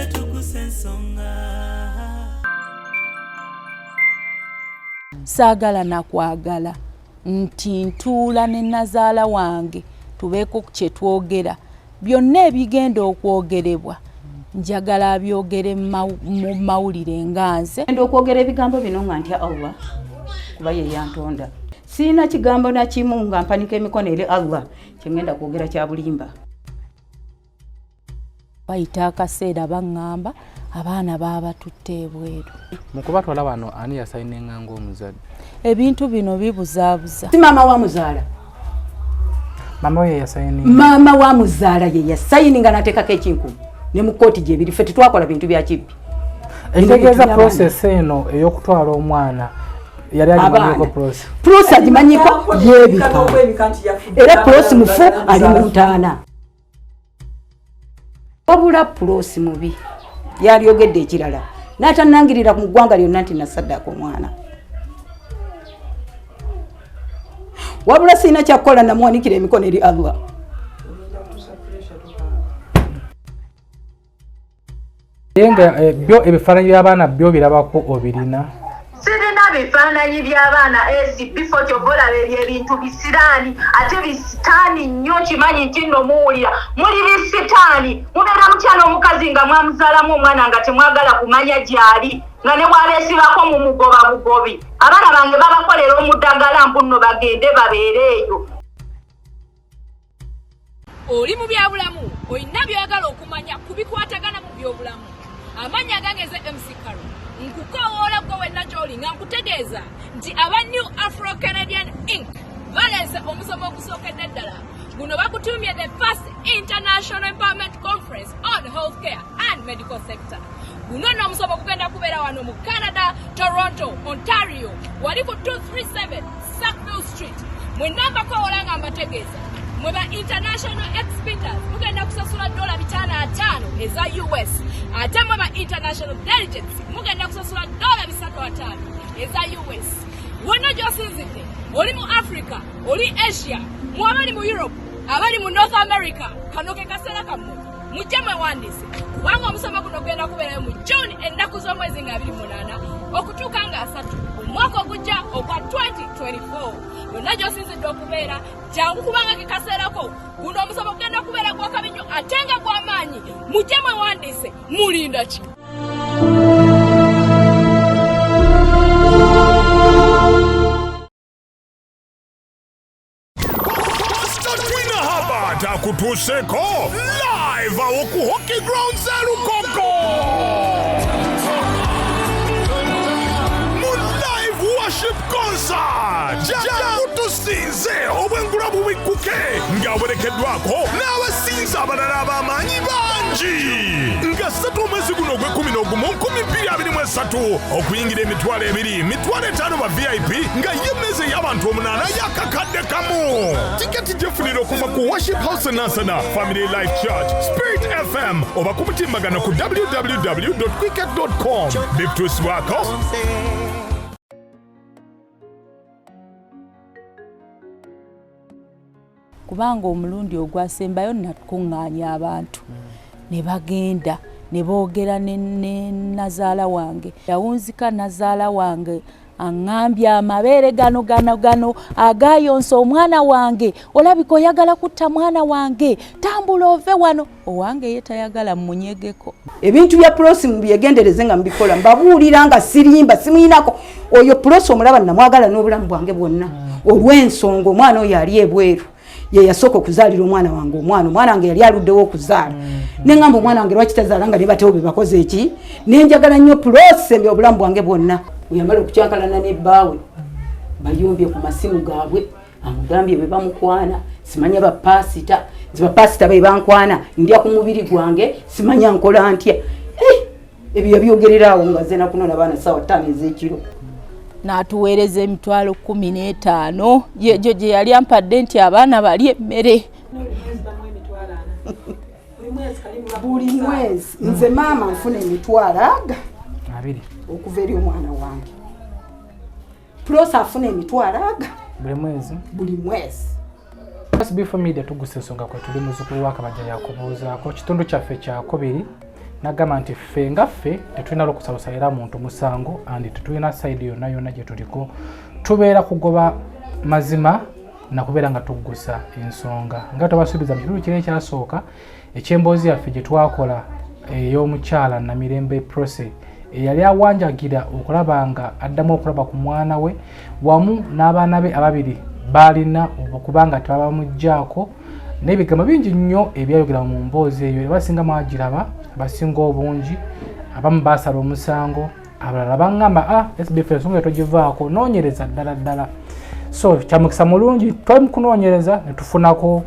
Naffe tukusa ensonga. Saagala nakwagala nti ntuula ne nazaala wange tubeeko kye twogera. Byonna ebigenda okwogerebwa njagala abyogere mu mawulire nga nze. Ngenda okwogera ebigambo bino nga ntya Allah kuba ye yantonda. Sirina kigambo na kimu nga mpanika emikono eri Allah kye ngenda kwogera kya bulimba. Bayita akaseera baŋŋamba abaana baabatutte ebweru. Mu kubatwala wano ani yasayininga ng'omuzadde? Ebintu bino bibuzaabuza. Si maama wa muzaala. Maama we ye yasayininga. Maama wa muzaala ye yasayininga n'ateekako ekinkumu ne mu kkooti gye biri. Ffe tetwakola bintu bya kibbi. Ekitegeeza process eno ey'okutwala omwana yali agimanyiko Prosi. Prosi agimanyiko yeebika. Era Prosi mufu ali mu ntaana. Wabula Prosi mubi yalyogedde ekirala n'atannangirira mu ggwanga lyonna nti nasaddaaka omwana. Wabula sirina kyakukola, namuwanikira emikono eri Allah. Naye nga byo ebifaananyi by'abaana byo birabako obirina? Sirina bifaananyi by'abaana SB4, kyova olaba ebyo ebintu bisiraani ate bisitaani nnyo. Kimanyi nti nno muwulira muli bisitaani, mubeera mutya n'omukazi nga mwamuzaalamu omwana nga temwagala kumanya gy'ali, nga ne bw'abeesibako mumugoba bugobi. Abaana bange babakolera omudagala mbu nno bagende babeere eyo. Oli mu byabulamu, olina by'oyagala okumanya ku bikwatagana mu byobulamu. Amannya agange nze MC Caro. Nkukoowoola ggwe wenna gy'oli nga nkutegeeza nti aba New Afro Canadian Incorporated baleese omusomo ogusookedde ddala. Guno bagutuumye the First International Empowerment Conference on Healthcare and Medical Sector. Guno nno omusomo gugenda kubeera wano mu Canada, Toronto, Ontario, wali ku 237 Sackville Street. Mwenna mbakowoola nga mbategeeza mwe ba international exhibitors mugenda kusasula dola bitaano ataano eza US, ate mwe ba international delegates mugenda kusasula dola bisatu ataano eza US. Wonna gy'osinzidde, oli mu Africa, oli Asia, mwe abali mu Europe, abali mu North America, kano ke kaseera kammwe mujje mwewandiise, kubanga omusomo guno gugenda kubeerayo mu June ennaku z'omwezi nga 28 okutuuka nga 30 omwaka ogujja ogwa 2024. Yonna gy'osinzidde okubeera, jangu kubanga ke kaseerako. Guno omusomo gugenda kubeera gwakabi nnyo ate nga gw'amaanyi. Mujje mwewandiise, mulinda ki? Pastor Tina Herbert akutuuseko live awo ku Hockey Grounds e Lugogo mu live worship concert. Jangu tusinze obwengula bubikkuke ng'awerekeddwako n'abasinza abalala ab'amaanyi bangi nga 3 omwezi guno ogw'ekumi n'ogumu 2023. Okuyingira 20,000, 50,000 ba VIP, nga ye emmeeza ey'abantu 8 yakakadde kamu. Tiketi gyefunira okuva ku Worship House Nansana, Family Life Church, Spirit FM oba ku mutimbagano ku www.quicket.com. Bikutuusibwako Kubanga omulundi ogwasembayo nakuŋŋaanya abantu ne bagenda ne boogera ne nazaala wange. Yawunzika nazaala wange aŋŋambye amabeere gano gano gano agayonsa omwana wange, olabika oyagala kutta mwana wange, tambula ove wano. Owange ye tayagala mmunyegeko. Ebintu bya Prosi mubyegendereze nga mubikola, mbabuulira nga sirimba, simuyinako. Oyo Prosi omulaba namwagala n'obulamu bwange bwonna, olw'ensonga omwana oyo ali ebweru ye yasooka okuzaalira omwana wange omwana. Omwana wange yali aluddewo okuzaala, ne ŋŋamba omwana wange lwaki tazaala nga ne batewo be bakoze eki. Ne njagala nnyo Prosi embe obulamu bwange bwonna. Bwe yamala okukyankalana ne bbaawe, bayombye ku masimu gaabwe, amugambye bwe bamukwana, simanya bapaasita, nze bapaasita be bankwana, ndya ku mubiri gwange, simanya nkola ntya. Ebyo yabyogerera awo nga nze nakunona baana ssaawa 5 ez'ekiro. N'atuweereza 15,000 yegyo gye yali ampadde nti abaana bali emmere. Buli mwezi nze maama nfuna emitwalo aga 20 okuva eri omwana wange. Prosi afuna emitwalo aga buli mwezi. Buli mwezi. SB4 Media tugusa ensonga kwe tuli. Muzzukulu wa Kabajja yakubuuzaako kitundu kyaffe kyakubiri. Nagamba nti ffe nga ffe tetulina lwokusalusalira muntu musango and tetulina side yonna yonna gye tuliko, tubeera kugoba mazima nakubeera nga tuggusa ensonga nga tubasuubiza mu kitundu kiri ekyasooka eky'emboozi yaffe gye twakola ey'omukyala Namirembe Prossy eyali awanjagira okulaba nga addamu okulaba ku mwana we wamu n'abaana be ababiri baalina okubanga tebabamuggyaako n'ebigambo bingi nnyo ebyayogera mu mboozi eyo. Abasinga mwagiraba, abasinga obungi abamu baasala omusango, abalala baŋŋamba SBF ensonga togivaako, noonyereza ddala ddala. So kyamukisa mulungi twali mu kunoonyereza ne tufunako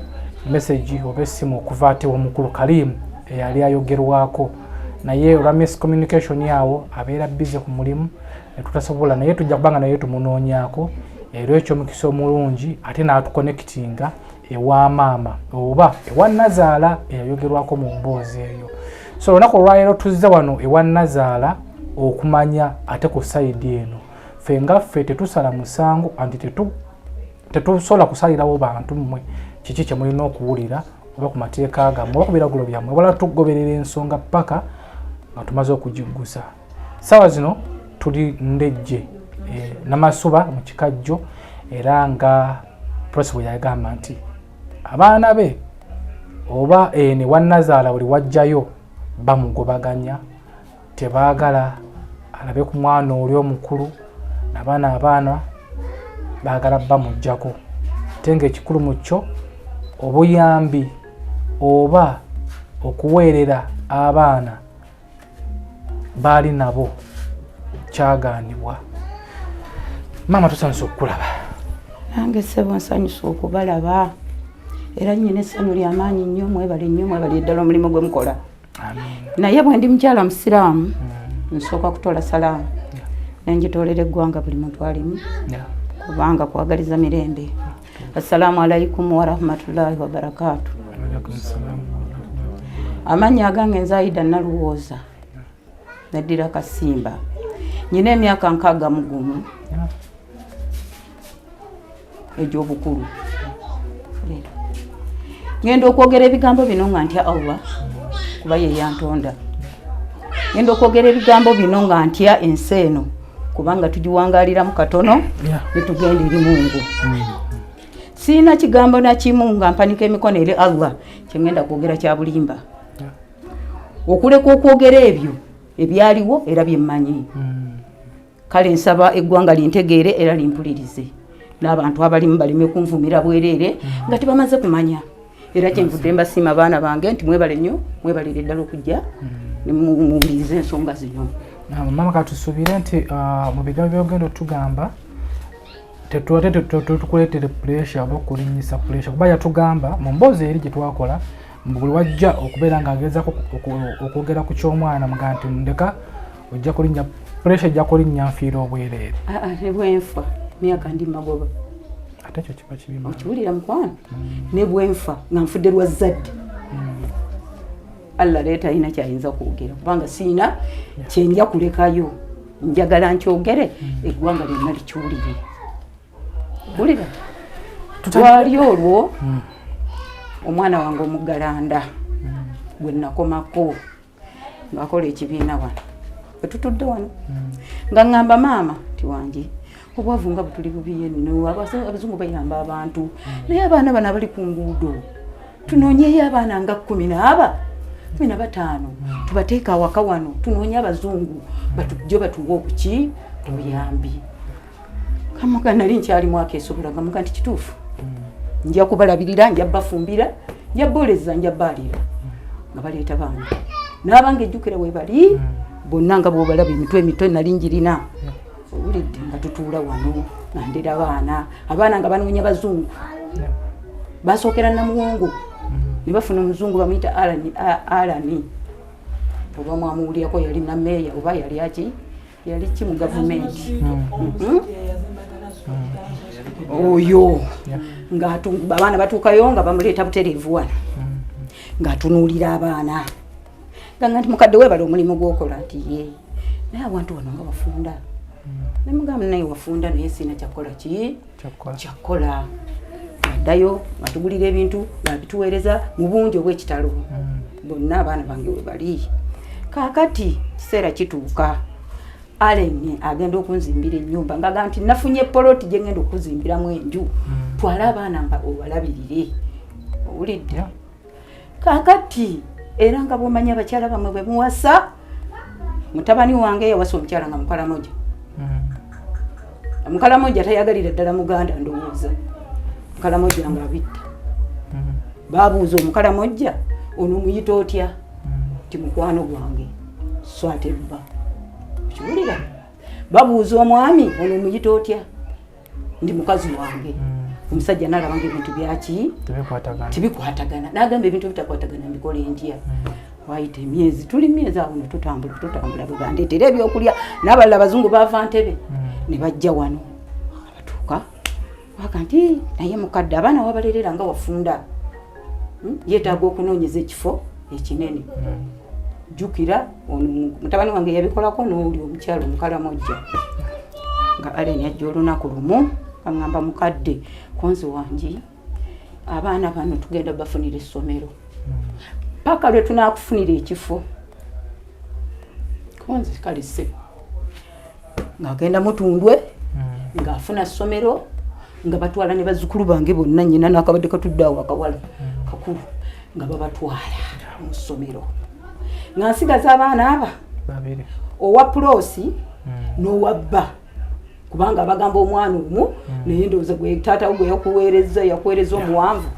message oba essimu okuva ate omukulu Karim eyali ayogerwako, naye olwa miscommunication awo abeera busy ku mulimu ne tutasobola, naye tujja kubanga naye tumunoonyaako. Era ekyomukisa omulungi ate n'atuconnectinga ewa maama oba ewa nazaala eyayogerwako mu mboozi eyo. So olunaku olwaleero tuzze wano ewa nazaala okumanya ate ku side eno. Ffe nga ffe tetusala musango anti tetusobola kusalirawo bantu mmwe kiki kye mulina okuwulira oba ku mateeka gammwe oba ku biragiro byammwe, wala tugoberera ensonga paka nga tumaze okugiggusa. Saawa zino tuli Ndejje Namasuba mu Kikajjo, era nga Prossy bwe yagamba nti abaana be oba ene wannazaala buli wajjayo bamugobaganya, tebaagala alabe ku mwana oli omukulu, nabaana abaana baagala bamuggyako, ate nga ekikulu mu kyo obuyambi oba okuweerera abaana baali nabo kyagaanibwa. Maama, tusanyusa okukulaba. Nange ssebo nsanyusa okubalaba, era nnyina essanyu lyamaanyi nnyo. Mwebale nnyo, mwebale ddala omulimu gwe mukola. Naye bwe ndi mukyala musiraamu, nsooka kutola salaamu nenjitoolera eggwanga buli muntu alimu, kubanga kwagaliza mirembe. Assalaamu alaikum warahmatullahi wabarakaatu. Amannya agange nze Aida Naluwooza, neddira Kasimba, nyina emyaka 61 egy'obukulu. Ngenda okwogera ebigambo bino nga ntya Allah kuba ye yantonda. Ngenda okwogera ebigambo bino nga ntya ensi eno kubanga tugiwangaliramu katono netugenda eri Mungu. Siina kigambo nakimu nga mpanika emikono eri Allah kyengenda kwogera kya bulimba, okuleka okwogera ebyo ebyaliwo era byemmanyi. Kale nsaba eggwanga lintegeere era limpulirize, n'abantu abalimu baleme kunvumira bwereere nga tebamaze kumanya. Era kyenvudde mbasiima baana bange nti mwebale nnyo, mwebalire ddala okujja nemuwulirize ensonga zino. Maama, katusuubire nti mu bigambo byogenda otugamba tetukuleetere pressure oba okulinnyisa pressure, kuba yatugamba mu mboozi eri gye twakola buli wajja okubeera ng'agezaako okwogera ku ky'omwana mugaa nti ndeka ojja kulinnya pressure, ejja kulinnya nfiira obwereere. Ne bwenfa myaka ndi magoba. Ate ekyo kiba kibi. Okiwulira mukwano? Ne bwenfa nga nfudde lwa zadde, Allah leeta alina kyayinza kwogera, kubanga siina kyenja kulekayo. Njagala nkyogere eggwanga lyonna likiwulire. Wulira, lwali olwo omwana wange omuggalanda gwe nakomako ng'akola ekibiina wano wetutudde wano, nga ŋŋamba maama ti wangi obwavu nga butuli bubi nno, abazungu bayamba abantu, naye abaana bano abali ku nguudo tunoonyeyo abaana nga 10 naaba 15 tubateeke awaka wano, tunoonye abazungu batujje batuwe obuki obuyambi. Kamuga nali nkyalimu akeesobola, gamuga nti kituufu, nja kubalabirira, nja bafumbira, nja booleza, nja baalira. Nga baleeta baana n'abanga ejjukira we bali bonna nga bwobalaba emitwe emito nali njirina. Owulidde? Nga tutuula wano nga ndera baana, abaana nga banoonya bazungu. Basookera Namuwongo ne bafuna omuzungu bamuyita Alani, oba mwamuwulirako, yali nameeya oba yali aki, yali ki mu gavumenti oyo. Nga abaana batuukayo nga bamuleeta butereevu wano, ng'atunuulira abaana ganga nti mukadde weebale omulimu gwokola, nti ye naye awantu wano nga wafunda. Nemugamba naye wafunda, naye siina kyakukola ki kyakukola. Addayo atugulira ebintu ng'abituweereza mu bungi obw'ekitalo. Bonna abaana bange we bali. Kaakati kiseera kituuka, Allen agenda okunzimbira ennyumba, ngaga nti nafunye poloti gye ngenda okuzimbiramu enju, twale abaana mba obalabirire. Owulidde? Yeah. Kaakati era nga bwomanyi abakyala bamwe bwe muwasa, mutabani wange yawasa omukyala nga mukalamoja. Mukalamoja tayagalira ddala muganda, ndowooza mukalamoja nga abitta. Babuuza omukalamojja ono, muyita otya? Ti mukwano gwange, so ate bba okiwulira. Babuuza omwami ono, muyita otya? Ndi mukazi wange. Omusajja nalaba nga ebintu byaki Tebikwatagana. Tibikwatagana, nagamba ebintu bitakwatagana mbikola entya? Wayita emyezi, tuli myezi awo netutambula tutambula, bwe bandeetera ebyokulya n'abalala abazungu bava Ntebe ne bajja wano, abatuuka waga nti naye mukadde abaana wabalerera nga wafunda. Yeetaaga okunoonyeza ekifo ekinene. Jjukira ono mutabani wange yabikolako n'oli omukyalo omukalamojja, nga Allen ajja olunaku lumu aŋŋamba, mukadde konzi wangi, abaana bano tugenda bafunira essomero paka lwe tunaakufunira ekifo. Konzi kale ssebo, ng'agenda Mutundwe ng'afuna ssomero, nga batwala ne bazzukulu bange bonna, nyina n'akabadde katudde awo akawala kakulu, nga babatwala mu ssomero, nga nsigaza abaana aba Babiri. Owa Puloosi n'owa bba, kubanga bagamba omwana omu, naye ndowooza gwe taata wo gwe yakuweereza, yakuweereza omuwanvu.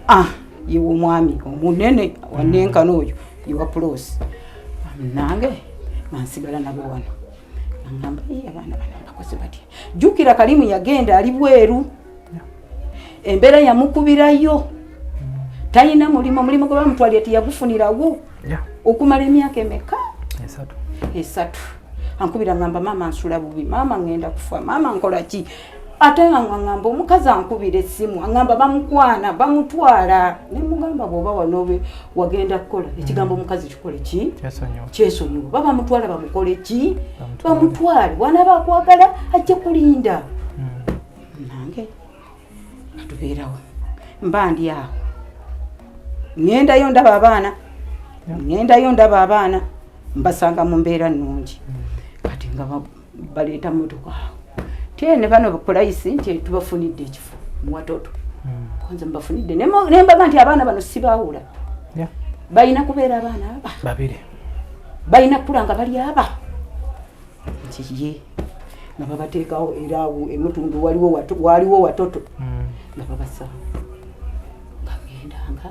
Ah, yewe omwami omunene wanenkana oyo yewa Puloosi. Nange nga nsigala nabo wano, aŋamba, "Ee, abaana bano bakoze batya?" Jjukira Kalimu yagenda ali bweru, embeera yamukubirayo, talina mulimu, omulimu gwe bamutwalira teyagufunirawo okumala emyaka emeka? 3. 3. Ankubira ngamba, maama nsula bubi, maama ngenda kufa, maama nkola ki? Ate nga ngamba omukazi ankubira essimu aŋŋamba bamukwana bamutwala, nemugamba bw'oba wanobe wagenda kukola ekigambo omukazi kikole ki? Kyesonyiwa. Kyesonyiwa. Ba bamutwala bamukole ki? Bamutwale. Bamutwale, bwanaaba akwagala ajja kulinda. Nange nga tubeerawo, mba ndi awo, ŋŋendayo ndaba abaana, ŋŋendayo ndaba abaana, mbasanga mu mbeera nnungi. Kati nga baleeta motoka awo tene bano pulayisi nti tubafunidde ekifo muwatoto. Konze mubafunidde, nembaga nti abaana bano sibaawula, balina kubeera abaana aba Babiri. Balina kula nga bali aba nti ye nga babateekawo era awo emutundu waliwo waliwo watoto, nga babasanga, nga ŋŋendanga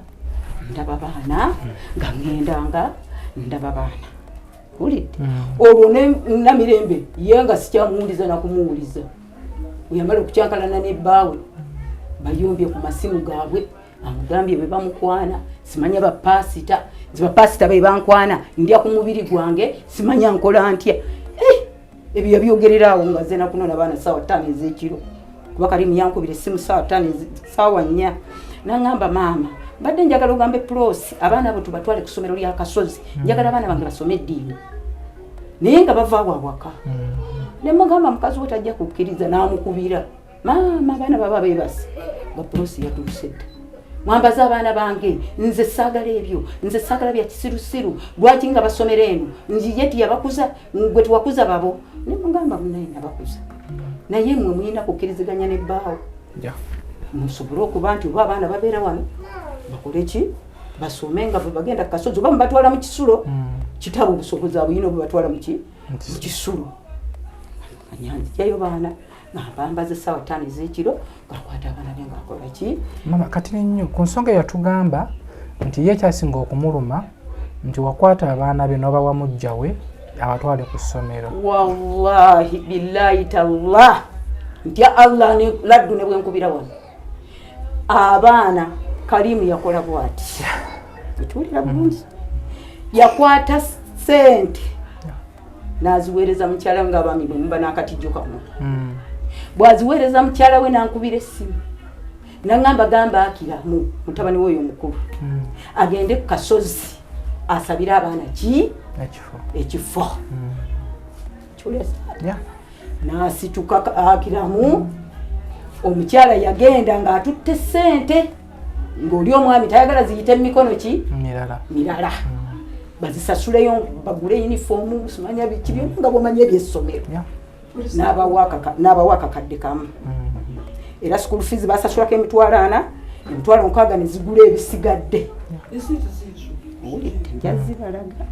ndaba baana, nga ŋŋendanga ndaba baana. Wulidde? Olwo Namirembe ye nga sikyamuwuliza nakumuwuliza. Bwe yamala okukyankalana nebbaawe, bayombye ku masimu gaabwe, amugambye bwe bamukwana, simanya bapaasita, nti bapaasita be bankwana, ndya ku mubiri gwange, simanya nkola ntya. Eh, ebyo yabyogerera awo nga ze nakunona baana saawa 5 ez'ekiro, kuba Kalimu yankubira essimu saawa 5, saawa 4, naŋŋamba, maama mbadde njagala ogambe Puloosi abaana abo tubatwale ku ssomero lya Kasozi, njagala abaana bange basome eddiini, naye nga bavaawo awaka. Nemugamba mukazi we tajja kukkiriza. N'amukubira, maama abaana baba beebase, nga Puloosi yatuuse dda. Mwambaze abaana bange, nze saagala ebyo, nze saagala bya kisirusiru, lwaki nga basomera eno? Nziye tiyabakuza, gwe tiwakuza babo. Nemugamba munaye nabakuza, naye mmwe mulina kukkiriziganya nebbaawo musobole okuba nti oba abaana babeera wano bakole ki, basome nga bwe bagenda ku kasozi, oba mubatwala mu kisulo. Kitabo obusobozi abuyina obubatwala muki? Mu kisulo. Mu kisulo. Nyanzijayo baana nga mbambaza essaawa 5 ez'ekiro, ngaakwata abaana be ngaakola ki. Mama, kati nnyo ku nsonga yatugamba nti ye kyasinga okumuluma nti wakwata abaana be n'obawa muggya we abatwale ku ssomero. Wallahi billahi tallah, ntya Allah ne laddu ne bwenkubira wano abaana. Kalimu yakola bwati, etuwulira bulungi, yakwata sente n'aziweereza mukyala we, ngaabaami bwe muba n'akatijjo kamu. Bw'aziweereza mukyala we, n'ankubira essimu naŋŋamba, gamba akiramu mutabani we oyo omukulu agende ku kasozi asabire abaana ki? Ekifo. Ekifo. Kiwulira? Yeah. N'asituka akiramu omukyala, yagenda ng'atutte ssente, ng'oli omwami tayagala ziyite mu mikono ki? Mirala. Mirala. Bazisasuleyo, bagule yunifoomu, simanya biki byonna nga bwomanyi ebyessomero. N'abawa akakadde kamu. Era school fees basasulako 400,000, 60,000 ne zigula ebisigadde. Owulidde, njazibalaga.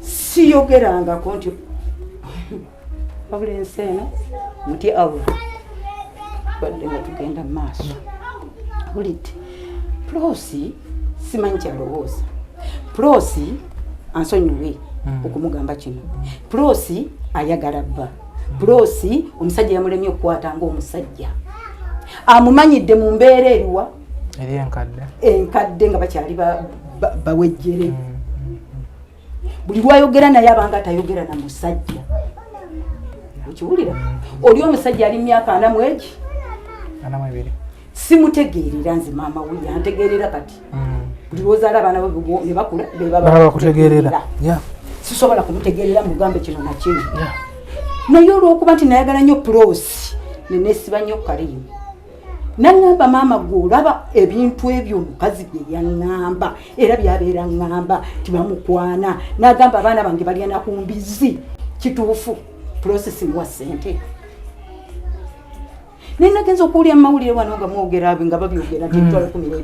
Siyogerangako nti wabula ensi eno mutye Allah, badde nga tugenda mu maaso. Owulidde, Prosi simanyi kyalowooza. Prosi ansonyiwe okumugamba kino. Prosi ayagala bba. Prosi omusajja yamulemye okukwata ng'omusajja amumanyidde mu mbeera eriwa eri enkadde, enkadde nga bakyali bawejjere. Buli lwayogera naye abanga atayogera na musajja. Okiwulira, oli omusajja ali myaka 40 egi 42. Simutegeerera nze, maama we yantegeerera. Kati buli lwozaala abaana bo ne bakula be baba baba bakutegeerera. Sisobola kumutegeerera mugambe kino nakino, naye olwokuba nti nayagala nnyo Prosi, nenesiba nnyo Karimu. Naŋŋamba, maama gwe olaba ebintu ebyo omukazi bye yaŋŋamba, era byabeera ŋŋamba tibamukwana. N'agamba abaana bange balya na ku mbizi. Kituufu, Prosi simuwa ssente, naye nagenza okuwulira mu mawulire wano nga mwogera nga babyogera nti 150,000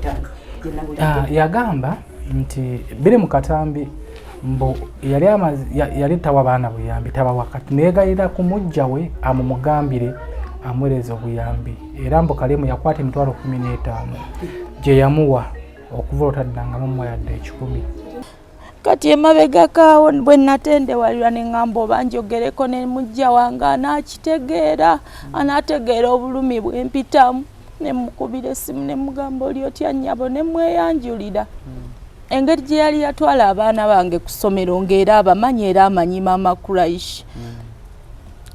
gye Ah, yagamba nti biri mu katambi mbu yali yali tawa baana buyambi, tabawa. Kati neyegayirira ku mujja we amumugambire amuweereza obuyambi, era mbu Kalimu yakwata 150,000 gye yamuwa, okuva olwotaddangamu muwa yadde 100. Kati emabegakaawo bwe natendewalirwa ne ŋŋamba oba njogereko ne mujja wange anaakitegeera, anaategeera obulumi bwe mpitamu. Ne mukubira essimu ne mugamba, oli otya nnyabo? Ne mweyanjulira engeri gye yali yatwala abaana bange ku ssomero, ng'era abamanyi, era amanyi maama Kuraishi.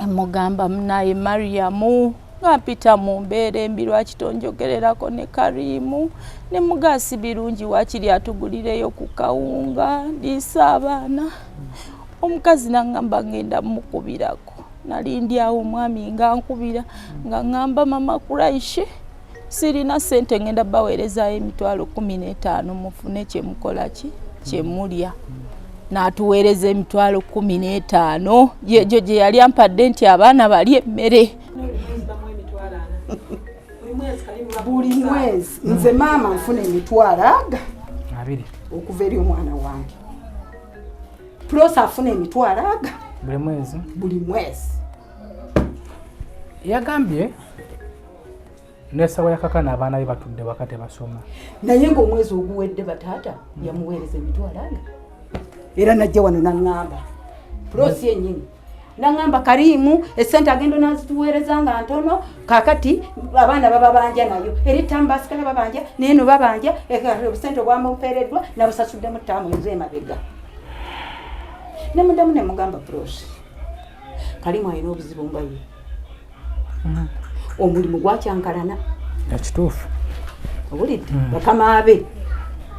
Mugamba, munaye Mariamu, nga mpita mu mbeera embi, lwaki tonjogererako ne Karimu? Ne mugaasi birungi, waakiri atugulireyo ku kawunga ndiisa abaana. Omukazi naŋŋamba ngenda mukubirako. Nali ndi awo, omwami nga nkubira nga ŋŋamba, mama Kuraishi, sirina ssente, ngenda baweerezaayo 150,000 mufune kyemukola ki kyemulya. N'atuweereza 150,000 yegyo gye yali ampadde nti abaana balye emmere. Buli mwezi nze maama nfuna emitwalo aga 20 okuva eri omwana wange. Prosi afuna emitwalo aga buli mwezi. Buli mwezi. Yagambye nesawa yakakana abaana be batudde waka tebasoma. Naye ngaomwezi oguwedde bataata yamuweereza emitwalo aga, era najja wano naŋŋamba, Prosi yennyini naŋŋamba, Karimu esente agenda nazituweereza nga ntono. Kakati abaana bababanja nayo eri ttamu, basigala babanja naye no babanja obusente obwamumpeereddwa nabusasuddemu ttaamu ez'emabega. Nemudamu nemugamba, Prosi, Karimu alina obuzibu nga ye omulimu gwakyankalana. Ekituufu. Owulidde, bakama be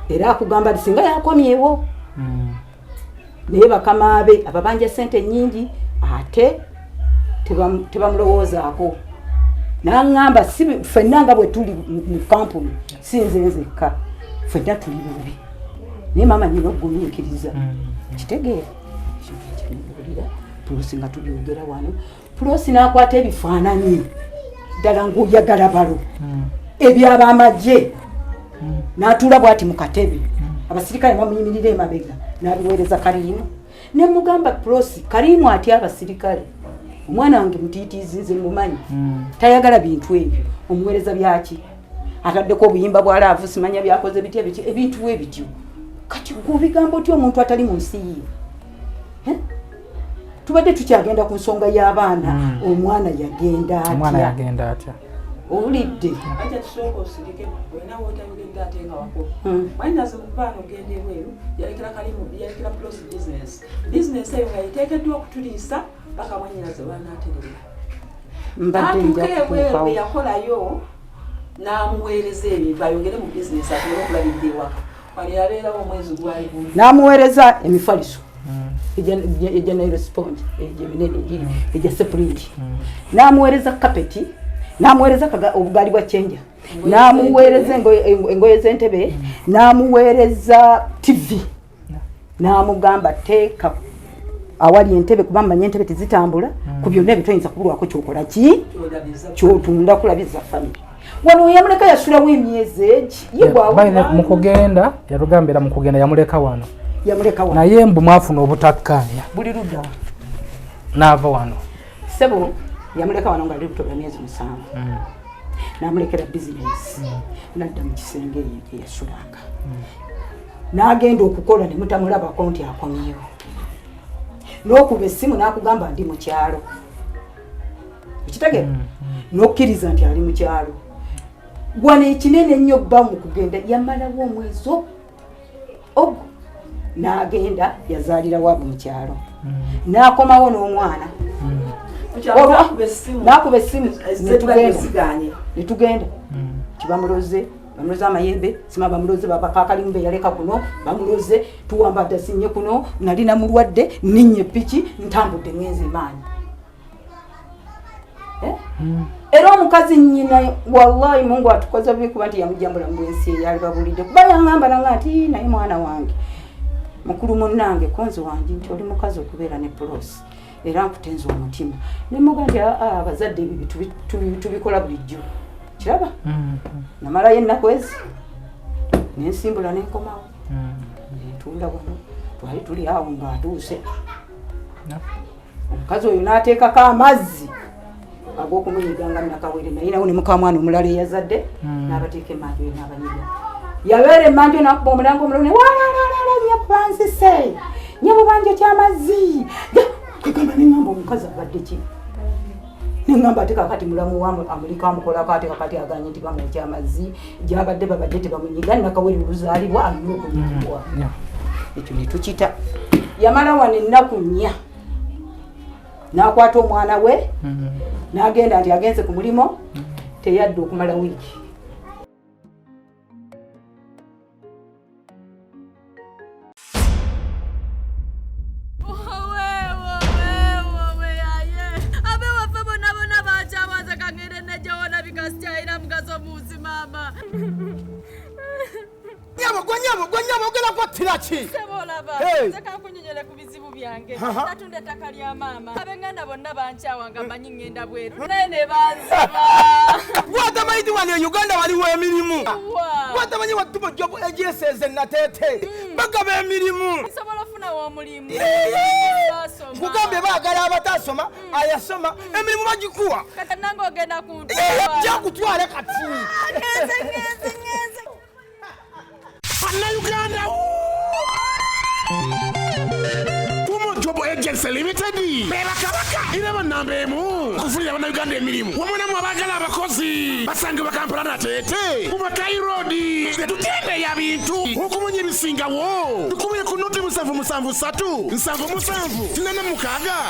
era akugamba nti singa yakomyewo, naye bakama be ababanja sente nyingi ate tebamulowoozaako. Naŋŋamba si ffenna nga bwe tuli mu kampuni, si nze nzekka, ffenna tuli bubi, naye maama nyina okugumiikiriza. Kitegeera kimubuulira Pulosi nga tubyogera wano. Pulosi n'akwata ebifaananyi ddala ng'oyagala balo ebyabamagye, n'atuula bw'ati mu katebe, abasirikale bamuyimirira emabega, n'abiweereza Karimu. Ne mugamba, Prosi, Karimu atya abasirikale? Omwana wange mutiitiizi, nze mumanyi, tayagala bintu ebyo. Omuweereza byaki? Ataddeko obuyimba bwa love, simanya byakoze bitya biki, ebintu we bityo. Kati gwe obigamba otya omuntu atali mu nsi ye? Eh? Tubadde tukyagenda ku nsonga y'abaana. Omwana yagenda Omwana atya? Yagenda atya? Owulidde? Ajja tusooka osirike, olina wootayogedde ate nga wakulu. Mwanyinaze mu kubaana ogenda ebweru yalekera Kalimu, yalekera Prosi business, business eyo nga yeteekeddwa okutuliisa paka mwanyinaze lwanaaterera. Mbadde nja Atuuka ebweru kutuukawo. bwe yakolayo n'amuweereza ebintu ayongere mu bizinesi asobole okulabirira ewaka. Wano yabeerawo omwezi gwali gumu. N'amuweereza emifaliso egya nylon sponge, egyo eminene egiri egya sepulingi, n'amuweereza kapeti, n'amuweereza obugaali bwa chenja, n'amuweereza engoye z'entebe, n'amuweereza TV. N'amugamba teeka awali entebe, kuba mmanyi entebe tezitambula. Ku byonna ebyo toyinza kubulwako kyokola ki kyotunda kulabiza family. Wano yamuleka yasulawo emyezi egi ye bw'awulira. Mu kugenda yatugamba, era mu kugenda yamuleka wano. Yamuleka wano. Naye mbu mwafuna obutakkaanya. Buli ludda. N'ava wano. Ssebo, yamuleka wano nga ali lubuto lwa myezi 7. N'amulekera bizinesi, n'adda mu kisenge eyo gye yasulanga, n'agenda okukola ne mutamulabako nti akomyewo, n'okuba essimu n'akugamba ndi mu kyalo. Okitegeera? N'okkiriza nti ali mu kyalo. Wano ekinene ennyo, bba mu kugenda yamalawo omwezi ogwo n'agenda yazaalira waabwe mu kyalo, n'akomawo n'omwana. N'akuba essimu netugenda tibamuloze, bamuloze amayembe, sima bamuloze babakakalimu beyaleka kuno, bamuloze tuwamba dasinye kuno. Nalina mulwadde, ninnya epiki, ntambudde ngenze maanyi. Eh? Era omukazi nnyina, wallahi Mungu atukoze bubi, kuba nti yamujja mubulamu bwensi eyali babulidde, kuba yaŋŋamba nanga nti naye mwana wange mukulu munnange konzi wange nti oli mukazi okubeera ne pulosi, era nkutenza omutima. Nemuga nti aa, abazadde ebyo tubikola bulijjo. Kiraba namalayo ennaku ezi nensimbula nenkomawo, nentunda wano. Twali tuli awo ng'atuuse omukazi oyo n'ateekako amazzi ag'okumunyiga nga nakawere, naye nawo ne mukamwana omulala eyazadde n'abateeka emanju eyo n'abanyiga. Yabeera emanju nakuba omulango omulala ne walalala, nyabo banzise, nyabo banje kyamazzi. Kwegamba neŋŋamba omukazi abadde ki? Neŋŋamba ate kakati mulamu wa amuliko amukolako, ate kakati aganye nti bamwokya amazzi gyabadde babadde tebamunyiga. Nakawere oluzaalibwa alina okunyigibwa. Ekyo ne tukita. Yamala wano ennaku 4, n'akwata omwana we n'agenda nti agenze ku mulimu, teyadde okumala wiiki. Abewaffe bonna bonna bakyabaza, kangende nejawona bikasikyalina mugaso mu nsi maama. Nyabo gwe, nyabo gwe, nyabo ogenda kwattira ki? Sebolaba. Hey. Nze kankunyonyole ku bizibu byange. Aha. Natunda ettaka lya maama, ab'enganda bonna bankyawa nga mmanyi ŋŋenda bweru, naye ne banziba. Gwatamanyi ti wano e Uganda waliwo emirimu? Wa. Gwatamanyi wattumo job agencies nateete bagaba emirimu? Nsobola ofunawo omulimu? Basoma. Nkugambye baagala abatasoma, ayasoma, emirimu bagikuwa. Kati nange ogenda kuntwala? Jakutwale kati. Ngenze, ngenze, ngenze. Bannayuganda, Tumo Job Agency Limited bebakabaka era banamba emu kufunira bannayuganda emirimu, wamu namwe abaagala abakozi. Basangibwa Kampala Nateete mu Makai Road. Tetutembeeya bintu. Okumanya ebisingawo tukubire ku 077 77 86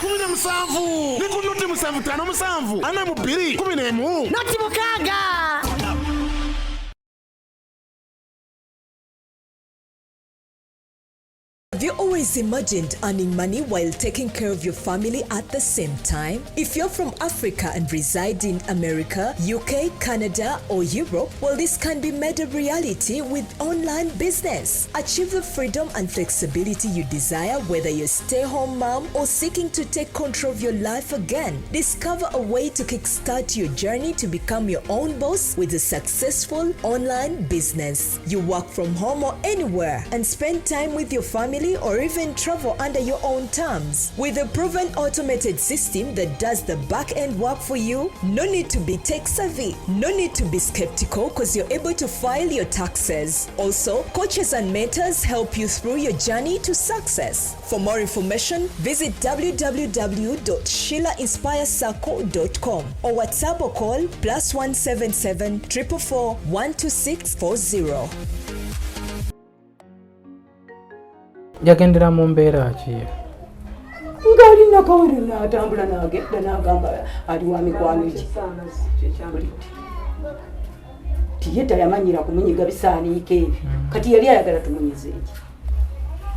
17 ne ku 075 42 11. 0 6. Have you always imagined earning money while taking care of your family at the same time? If you're from Africa and reside in America, UK, Canada, or Europe, well, this can be made a reality with online business. Achieve the freedom and flexibility you desire, whether you're stay home mom or seeking to take control of your life again. Discover a way to kickstart your journey to become your own boss with a successful online business. You work from home or anywhere and spend time with your family or even travel under your own terms. With a proven automated system that does the back end work for you, no need to be tech savvy, no need to be skeptical because you're able to file your taxes. Also, coaches and mentors help you through your journey to success. For more information, visit www.sheilainspirecircle.com or WhatsApp or call +177 444 12640. Yagendera mu mbeera ki? Ng'ali nakawere, n'atambula n'agenda n'agamba ali wa mikwano gye, tiye tayamanyira kumunyiga bisaaniiko ebyo. Kati yali ayagala tumunyize eki?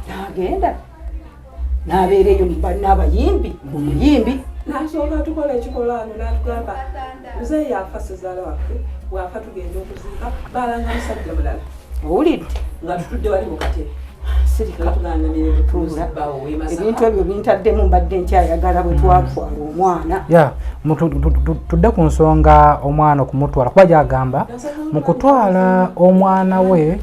N'agenda n'abeera eyo n'abayimbi, omuyimbi. Nasooka tukola ekikolaano n'atugamba muzeeyi afa, sezaala waffe bw'afa tugenda okuziika, baalanga musajja mulala. Owulidde? Nga tutudde wali mu katebe. Sirika, ebintu ebyo bintaddemu, mbadde nkyayagala bwe twatwala omwana. Ya, tudde ku nsonga omwana okumutwala, kuba gyagamba mu kutwala omwana we,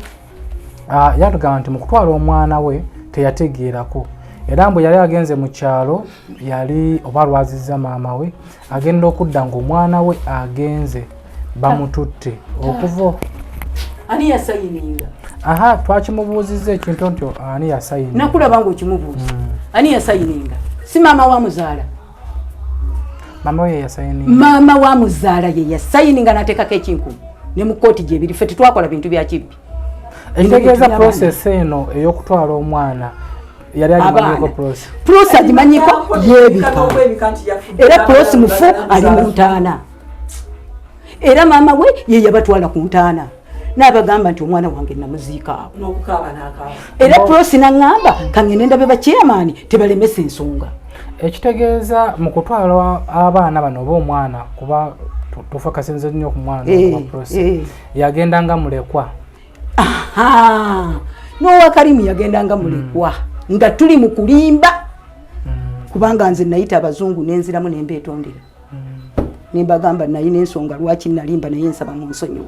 yatugamba nti mu kutwala omwana we teyategeerako, era mbu yali agenze mu kyalo, yali oba alwazizza maama we, agenda okudda ng'omwana we agenze bamututte okuva. Ani yasayininga? Aha, twakimubuuzizza ekintu nti ani yasayininga. Nakulaba ng'okimubuuza. Ani yasayininga? Si maama wa muzaala? Maama we yasayininga. Maama wa muzaala ye yasayininga n'ateekako ekinkumu, ne mu kooti gyebiri. Ffe tetwakola bintu bya kibbi. Ekitegeeza process eno ey'okutwala omwana yali agimanyiko process. Process agimanyiko, yeebika, era Prosi mufu, ali mu ntaana, era maama we ye yabatwala ku ntaana n'abagamba nti omwana wange namuziika awo. Era Prosi naŋŋamba kangende ndabe bachairman tebalemesa ensonga. Ekitegeeza mu kutwala abaana bano oba omwana, kuba tufakasinze nnyo ku mwana wa Prosi, yagenda nga mulekwa. N'owa Karimu yagenda nga mulekwa, nga tuli mu kulimba, kubanga nze nayita abazungu nenziramu nembeetondera nembagamba nayina ensonga lwaki nalimba, naye nsaba mu nsonyiwe.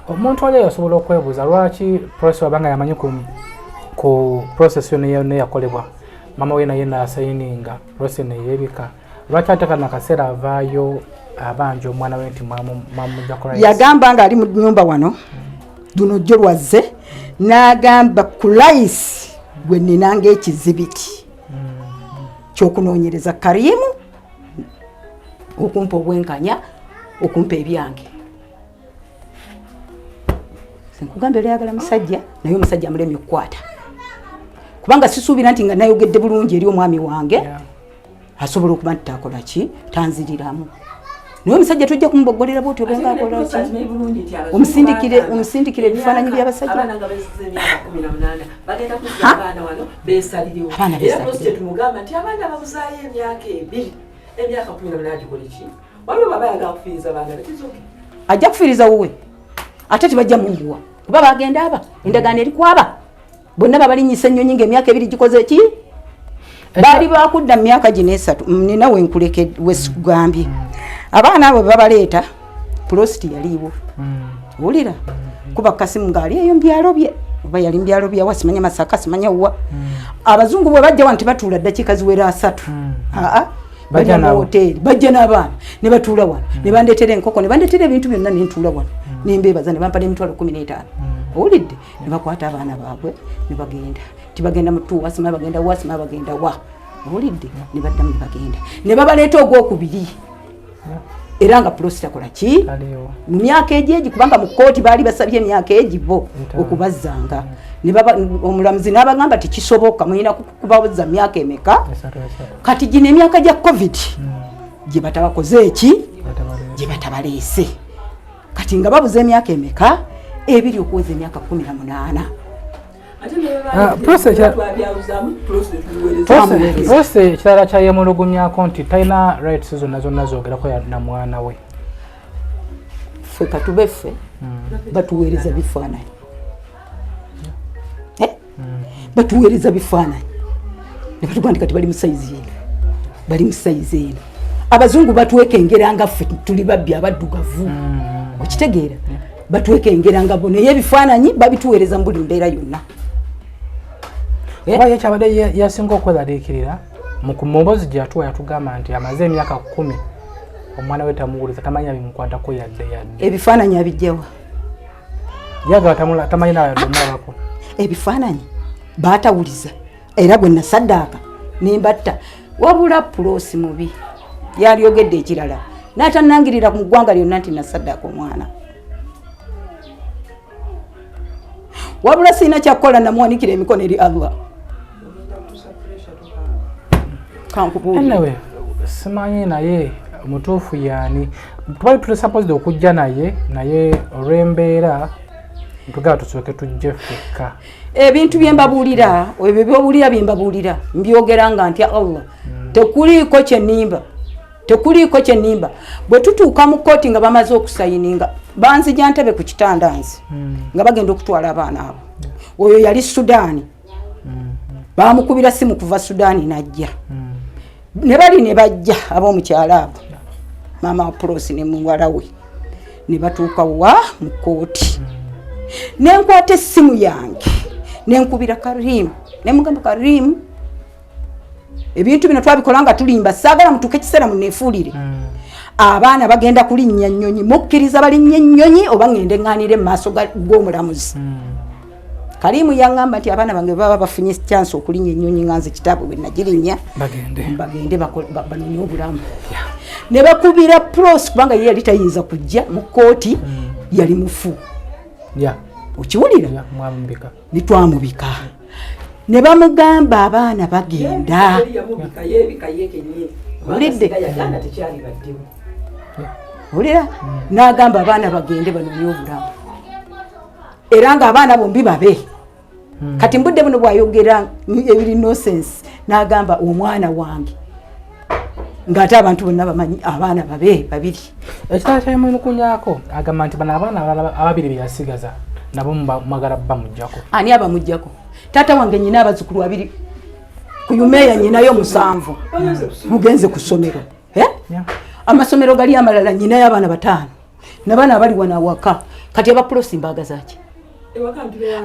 Omuntu ali asobola okwebuuza lwaki process wabanga yamanyi ku process yonna yonna eyakolebwa, mama we naye nasayininga, process neyeebika, lwaki ate kano akaseera avaayo abanja omwana we nti mwamujjako rights? Yagamba ng'ali mu nyumba wano, luno jjo lwazze n'agamba ku layisi gwe ninanga ekizibiti kyokunoonyereza Karimu okumpa obwenkanya, okumpa ebyange. Nkugambye olyagala musajja, naye omusajja amulemye okukwata, kubanga sisuubira nti nga nayogedde bulungi eri omwami wange asobola okuba nti takola ki, tanziriramu. Naye omusajja tojja kumubogolera bwoti obenga akola ki, omusindikire omusindikire ebifaananyi by'abasajja. Abaana nga beziza emyaka 18 bagenda kuzza abaana wano besalirewo. Abaana Era beesalirewo. Prosi tetumugamba nti abaana babuzaayo emyaka 2, emyaka 18 gikole ki? Waliwo baba yagala kufiiriza baana be tizoke. Ajja kufiiriza wuwe, ate tebajja munguwa kuba bagenda aba endagaano eri kwaba bonna babalinyisa ennyonyi ngaemyaka 2 gikoze ki, baali bakudda mu myaka gino 3. Nina wenkuleke wesigambye abaana abo babaleeta, Prositi yaliiwo. Wulira, kuba Kasimu ngaali eyo mubyalo bye, oba yali mubyalo byawa, simanya Masaka, simanya wa. Abazungu bwe bajja wano tebatuula ddakiika ziwera 30. Aa, Bajja bajja mu nabo. hoteeri, bajja n'abaana ne batuula wano, ne bandeetera enkoko, ne bandeetera ebintu byonna, nentuula wano nembeebaza, ne bampa n'emitwalo 15. Owulidde? Ne bakwata abaana baabwe ne bagenda, tibagenda mutuwa, sima bagenda wa, sima bagenda wa. Owulidde? Ne baddamu ne bagenda ne babaleeta ogwokubiri, era nga Prosi takola ki Aliwo. mu myaka egyegi, kubanga mu kooti baali basabye emyaka egi bo 5. okubazzanga. Ne omulamuzi n'abagamba tekisoboka, mulina kubabuza myaka emeka? 3 3. Kati gino emyaka gya COVID gye batabakoze eki, Batabaleese. gye batabaleese. Kati nga babuza emyaka emeka? 2 okuweza emyaka 18. Ah, Prosi ekirala kyayemulugunyako nti talina rights zonna zonna zogerako na mwana we. Ffe katube ffe batuweereza bifaananyi. Eh? Batuweereza bifaananyi ne batugamba nti kati bali mu sayizi eno, bali mu sayizi eno. Abazungu batwekengera nga ffe tuli babbi abaddugavu, okitegeera? Batwekengera nga bo, naye ebifaananyi babituweereza mu buli mbeera yonna. Eh? Kuba ye kyabadde yasinga okweraliikirira mu mboozi gye yatuwa, yatugamba nti amaze emyaka 10 omwana we tamuwuliza, tamanya bimukwatako yadde yadde. Ebifaananyi abijjawa? Yagala tamanyi nawe yadde omulabako. Ebifaananyi baatawuliza, era gwe nasaddaaka nembatta. Wabula Puloosi mubi, yalyogedde ekirala n'atanangirira mu ggwanga lyonna nti nasaddaaka omwana. Wabula sirina kyakukola, namuwanikira emikono eri Allah. Kankubuulire. Anyway, simanyi naye mutuufu yaani. Tubali tuli supposed okujja naye olw'embeera ntugala tusooke tujje ffekka. Ebintu byembabuulira, ebyo byobuulira byembabuulira, mbyogera nga ntya Allah. Tekuliiko kyenimba, tekuliiko kyenimba. Bwe tutuuka mu kooti nga bamaze okusayininga, banzija ntebe ku kitanda nze nga bagenda okutwala abaana abo. Oyo yali Sudaani. Bamukubira simu kuva Sudaani najja. Ne bali ne bajja ab'omukyalo abo, maama wa Prosi ne muwala we, ne batuuka wa mu kkooti. Nenkwata essimu yange nenkubira Karimu, nemugamba, "Karimu, ebintu bino twabikola nga tulimba, saagala mutuuke ekiseera muneefuulire. Abaana bagenda kulinnya nnyonyi, mukkiriza balinnya ennyonyi oba ŋŋende ŋŋaanire mu maaso g'omulamuzi?" Karimu yaŋŋamba nti abaana bange baba bafunye chance okulinnya ennyonyi nga nze kitaabwe bwe nagirinnya, bagende. Bagende banonye obulamu. Ne bakubira Pros, kubanga ye yali tayinza kujja mu kkooti, yali mufu. Okiwulira? Yeah, mwamubika. Nitwamubika ne bamugamba abaana bagenda. Yamubika, yeebika ye kennyini. Owulidde? Yaganda tekyalibaddewo. Owulira? N'agamba abaana bagende banonye obulamu, era ng'abaana bombi babe. Kati mbudde buno bwayogera ebiri nonsense, n'agamba omwana wange, ng'ate abantu bonna bamanyi abaana babe babiri. Ekitala kyamunukunyako agamba nti bano abaana abalala ababiri beyasigaza nabo mwagala bamugjako. Ani abamugjako? Taata wange nyina abazzukulu abiri ku yumeeya, nyinayo musanvu mugenze ku ssomero. Eh? Amasomero gali amalala nyinayo abaana bataano nabaana abali wano awaka. Kati abapulosi mbaagazaki?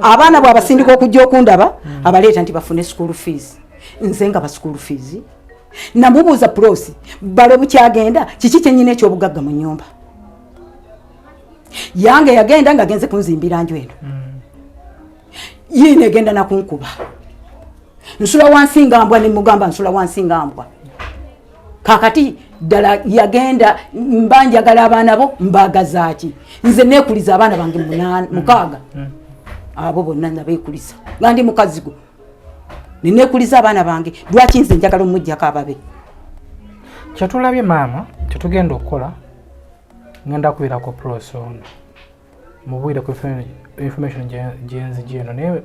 Abaana bwabasindika okujja okundaba, abaleeta nti bafune school fees. Nze nga ba school fees namubuuza, "Prosi, bale bukyagenda, kiki kyenyina ekyobugagga mu nyumba yange?" Yagenda nga agenze kunzimbira nju eno, yiino egenda nakunkuba. Nsula wansi nga mbwa. Nemugamba nsula wansi nga mbwa. Kakati ddala yagenda, mba njagala abaana bo mbagazaaki? Nze nekuliza abaana bange mukaaga, abo bonna nabeekuliza nga ndi mukazigo, nenekuliza abaana bange. Lwaki nze njagala omugjako ababe? Kyetulabye maama, kyetugenda okukola, ngenda kubirako Pros ono mubuwire ku information gyenzija eno, naye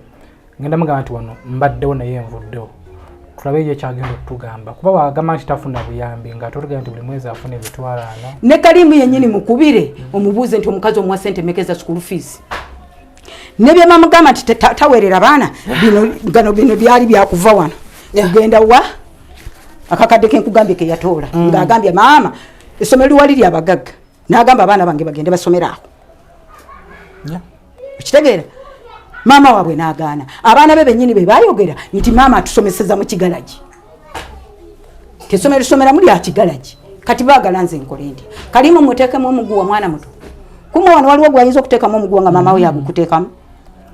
ngenda mugamba nti wano mbaddewo naye nvuddewo, tulabe ye kyagenda okutugamba, kuba wagamba nti tafuna buyambi nga tolugamba nti buli mwezi afuna 400,000. Ne Kalimu yennyini mukubire omubuuze nti omukazi omuwa sente meka eza school fees, ne byemamugamba nti taweerera baana bino, gano bino byali byakuva wano kugenda wa akakadde kenkugambye keyatoola, ng'agambye maama essomero liwali lyabagagga, n'agamba abaana bange bagende basomere awo. Okitegeera? Maama waabwe n'agaana. Abaana be bennyini be bayogera nti maama atusomeseza mu kigalagi, tesomero lisomeramu lya kigalagi. Kati baagala nze nkole nti Kalimu muteekemu omuguwa? Mwana muto kumwe wano waliwo gwayinza okuteekamu omuguwa nga maama we yagukuteekamu?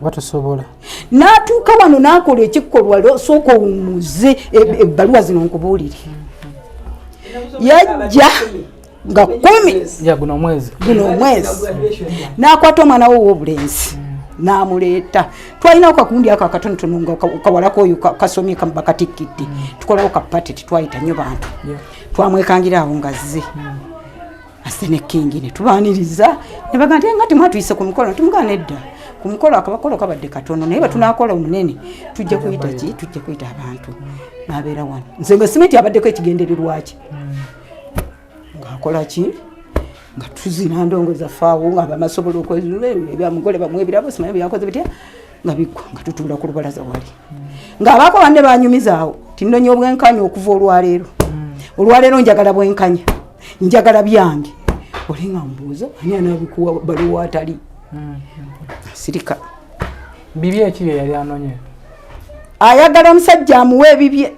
Batusobola. N'atuuka wano n'akola ekikolwa. Sooka owummuze ebbaluwa zino nkubuulire. Yajja nga 10 Ya guno omwezi. Guno omwezi n'akwata omwana we ow'obulenzi n'amuleeta. Twalinawo kakundi ako akatonotono nga kawalako oyo kasomye bakatikkidde, tukolawo ka party, tetwayita nnyo bantu. Twamwekangira awo nga azze ase ne kingi, ne tubaaniriza, ne baga nti nga temwatuyise ku mukolo. Tumugana nedda, ku mukolo akabakolo kabadde katono, naye bwe tunaakola omunene tujja kuyita ki, tujja kuyita abantu. N'abeera wano. Nze nga simenti abaddeko ekigendererwa ki, ng'akola ki, nga tuzina ndongo zaffe awo nga bamasobola okwezula ebyamugole bamuwa ebirabo, simanyi byakoze bitya, nga biggwa, nga tutuula ku lubalaza wali, ng'abaako banne banyumiza awo tinonya obwenkanya okuva olwaleero. Olwaleero njagala bwenkanya, njagala byange. Oli nga mbuuza ani anabikuwa, baliwo atali sirika. Bibi eki bye yali anonye? Ayagala omusajja amuwe ebibye.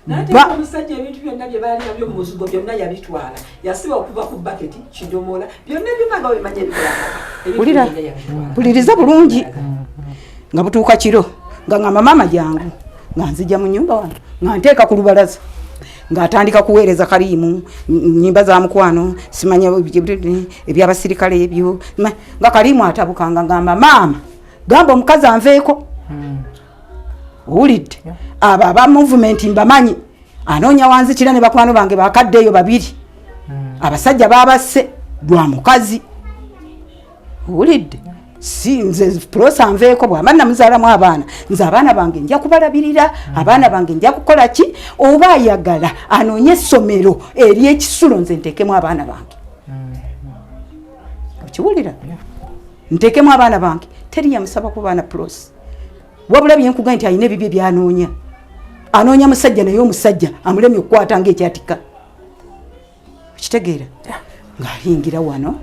N'ateeka omusajja ebintu byonna bye baali nabyo mu muzigo byonna yabitwala, yasiba okuva ku baketi, kidomola, byonna byonna nga wemanyi ebikola amaka. Ebintu Wulira. byonna yabitwala. Mpuliriza bulungi. Nga butuuka kiro, nga ngamba maama jangu, nga nzija mu nyumba wano, nga nteeka ku lubalaza, ng'atandika kuweereza Kariimu nyimba za mukwano, simanya ebyabasirikale ebyo. Nga Kariimu atabukanga, ngamba maama gamba omukazi anveeko. Owulidde? Abo aba movement mbamanyi, anoonya wanzikira ne bakwano bange bakadde eyo babiri, abasajja babasse lwa mukazi. Owulidde? Si nze Prosa nveeko, bwamba namuzaalamu abaana, nze abaana bange nja kubalabirira, abaana bange nja kukola ki. Oba ayagala anoonye essomero eryekisulo, nze nteekemu abaana bange. Okiwulira? Nteekemu abaana bange. Teri yamusaba ku baana Pros. Wabula byenkuga nti alina ebibye byanoonya, anoonya musajja, naye omusajja amulemye okukwata ngaekyatika. Okitegeera? Ng'ayingira wano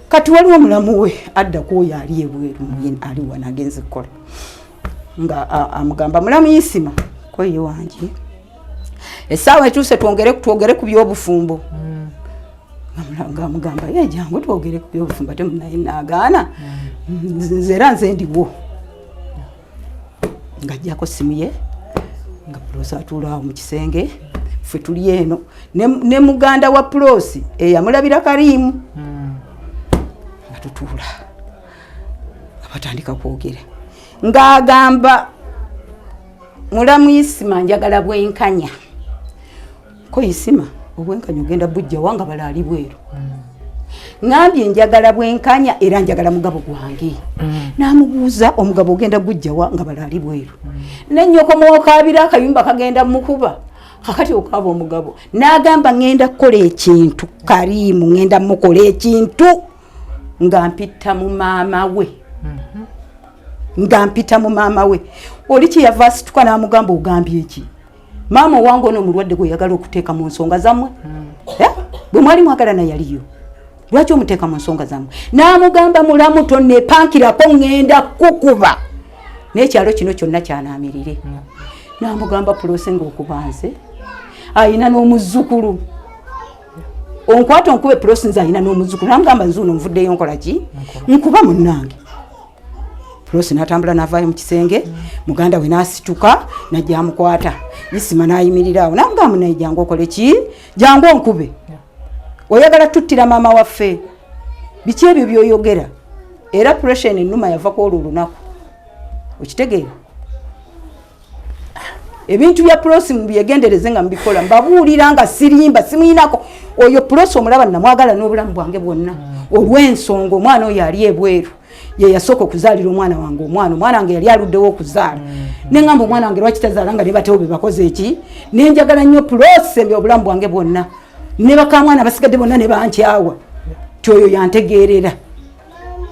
kati waliwo omulamu we adda ku oyo ali ebweru, ali wano agenze kukola, nga amugamba, mulamu Isima koye wangi, essaawa etuuse twongere twogere ku byobufumbo. Nga amugamba, ye jangu twogere ku byobufumbo, ate munaye naagaana. Nze era nze ndiwo. Ng'ajjako simu ye, nga Pulosi atuula awo mu kisenge, ffe tuli eno ne muganda wa Pulosi eyamulabira Kariimu, nga tutuula nga batandika kwogera, ng'agamba, mulamu Isima, njagala bwenkanya. Ko Isima, obwenkanya ogenda bujja wanga bala ali bweru? Ŋambye njagala bwenkanya era njagala mugabo gwange. N'amubuuza, omugabo ogenda gujjawa nga bala ali bweru? Nennyoko mwokabira akayumba kagenda mukuba, kakati okaaba omugabo. N'agamba, ŋŋenda kukola ekintu Kariimu, ŋŋenda mukola ekintu nga mpita mu maama we, nga mpita mu maama we. Oli kyeyava asituka n'amugamba, ogambye eki? Maama owange ono omulwadde gweyagala okuteeka mu nsonga zammwe? Eh? Bwe mwali mwagalana yaliyo, lwaki omuteeka mu nsonga zammwe? N'amugamba, mulamu tonepankirako, ŋŋenda kukuba n'ekyalo kino kyonna kyanaamirire. N'amugamba, Pulose ngaokubanze ayina n'omuzzukulu, onkwata onkube? Pulosi nze ayina n'omuzzukulu. Namugamba, nze uno nvuddeyo nkola ki? Nkuba munnange. Pulosi n'atambula n'avaayo mu kisenge, muganda we n'asituka najja amukwata. Isima n'ayimirira awo namugamba, naye jangu okole ki? Jangu onkube, oyagala tuttira maama waffe? Biki ebyo byoyogera? Era pressure ennuma yava ku olwo olunaku. Okitegeera? Ebintu bya Pulosi mubyegendereze nga mubikola. Mbabuulira nga sirimba, simuyinako. Oyo Pulosi omulaba namwagala n'obulamu bwange bwonna, olw'ensonga omwana oyo ali ebweru ye yasooka okuzaalira omwana wange omwana. Omwana wange yali aluddewo okuzaala, neŋamba omwana wange lwaki tazaala nga ne batewo be bakoze eki? Nenjagala nnyo Pulosi embi obulamu bwange bwonna, ne bakamwana basigadde bonna ne bankyawa ti oyo yantegeerera.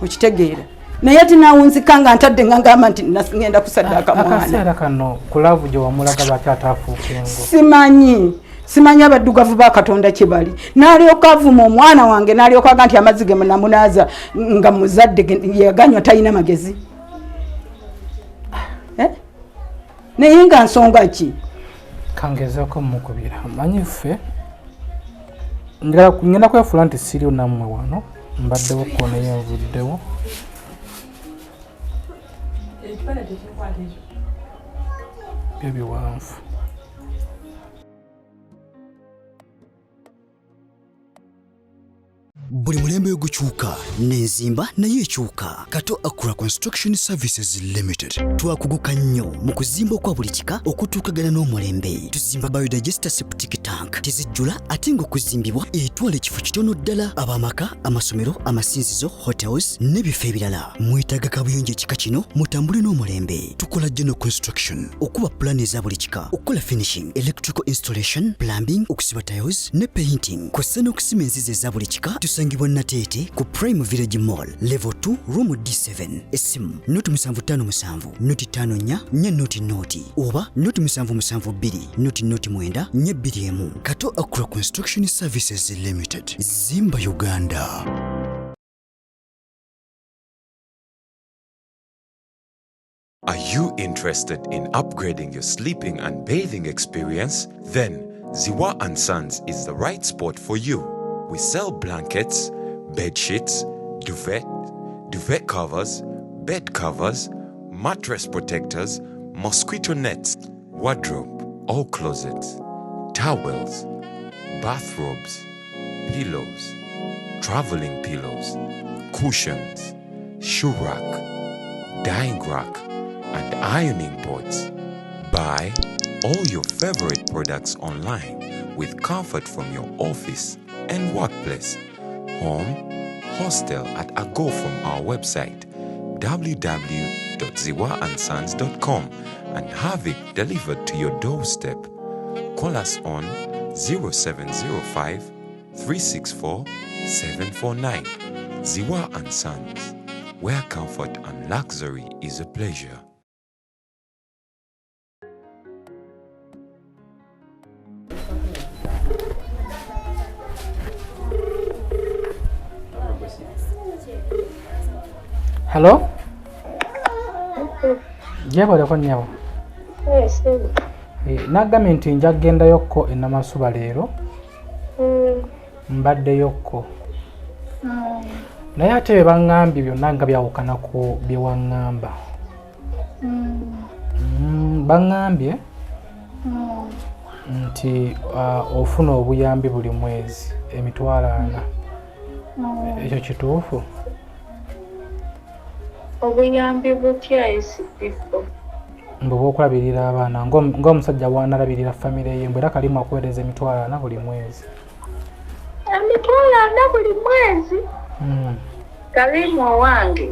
Okitegeera? Naye tinawunzika nga ntadde nga ngamba nti ngenda kusaddaaka mwana. Akaseera kano ku love gye wamulaga, lwaki ataafuuka engo? Simanyi, simanyi abaddugavu ba Katonda kye bali. N'alyoka avuma omwana wange, n'alyoka aga nti amazzi ge namunaaza nga muzadde yaganywa, talina magezi. Eh? Naye nga nsonga ki? Kangezeeko mukubira. Manyi ffe ngenda kwefuula nti siriwo nammwe wano, mbaddewo ko naye nvuddewo. Ekifaananyi tekikwata ekyo. Byo biwanvu. Buli mulembe gukyuka n'enzimba naye ekyuka. Kato Accra Construction Services Limited twakuguka nnyo mu kuzimba okwa buli kika okutuukagana n'omulembe. Tuzimba biodigester septic tank, tezijjula ate ng'okuzimbibwa etwala ekifo kitono ddala. Ab'amaka, amasomero, amasinzizo, hotels n'ebifo ebirala, mwetaaga kabuyonjo ekika kino, mutambule n'omulembe. Tukola general construction, okuba pulaani eza buli kika, okukola finishing, electrical installation, plumbing, okusiba tiles ne painting, kw'ossa n'okusima enzizi eza buli kika. Tusangibwa Nateete ku Prime Village Mall, level 2, room D7. Essimu 075 054 400 oba 0772 009 421. Kato Accra Construction Services Limited, zimba Uganda. Are you interested in upgrading your sleeping and bathing experience? Then Ziwa and Sons is the right spot for you. We sell blankets, bed sheets, duvet, duvet covers, bed covers, mattress protectors, mosquito nets, wardrobe, all closets, towels, bathrobes, pillows, traveling pillows, cushions, shoe rack, dyeing rack, and ironing boards. Buy all your favorite products online with comfort from your office and workplace, home, hostel at a go from our website www.ziwaandsons.com and have it delivered to your doorstep. Call us on 0705 364 749. Ziwa and Sons, where comfort and luxury is a pleasure. Hello, gyebaleko nnyabo. Nagambye nti nja kugendayokko e Namasuba leero. Mbaddeyokko. Naye ate bye baŋŋambye byonna nga byawukana ku bye waŋŋamba. Baŋŋambye nti ofuna obuyambi buli mwezi 400,000. Ekyo kituufu? Obuyambi butya esipifo? Mbu bw'okulabirira abaana ng'omusajja bw'analabirira famire ye, mbu era Kalimu akuweereza 400,000 buli mwezi. 400,000 buli mwezi? Kalimu owange.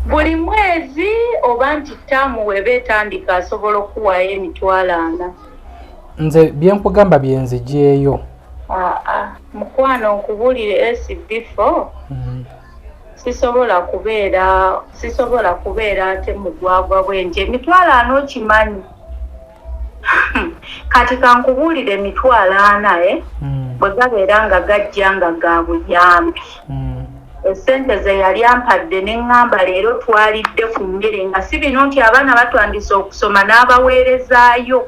Buli mwezi oba nti ttaamu weba etandika asobola okuwaayo 400,000. Nze bye nkugamba bye nzigyeyo. Mukwano nkubuulire SB4. Sisobola kubeera ate mugwagwa bwenje. 400,000 okimanyi. Kati kankubuulire 400,000 bwe gabeera nga gajja nga ga buyambi. Essente ze yali ampadde ne ŋŋamba leero twalidde ku mmere nga si bino nti abaana batwandise okusoma n'abaweerezaayo.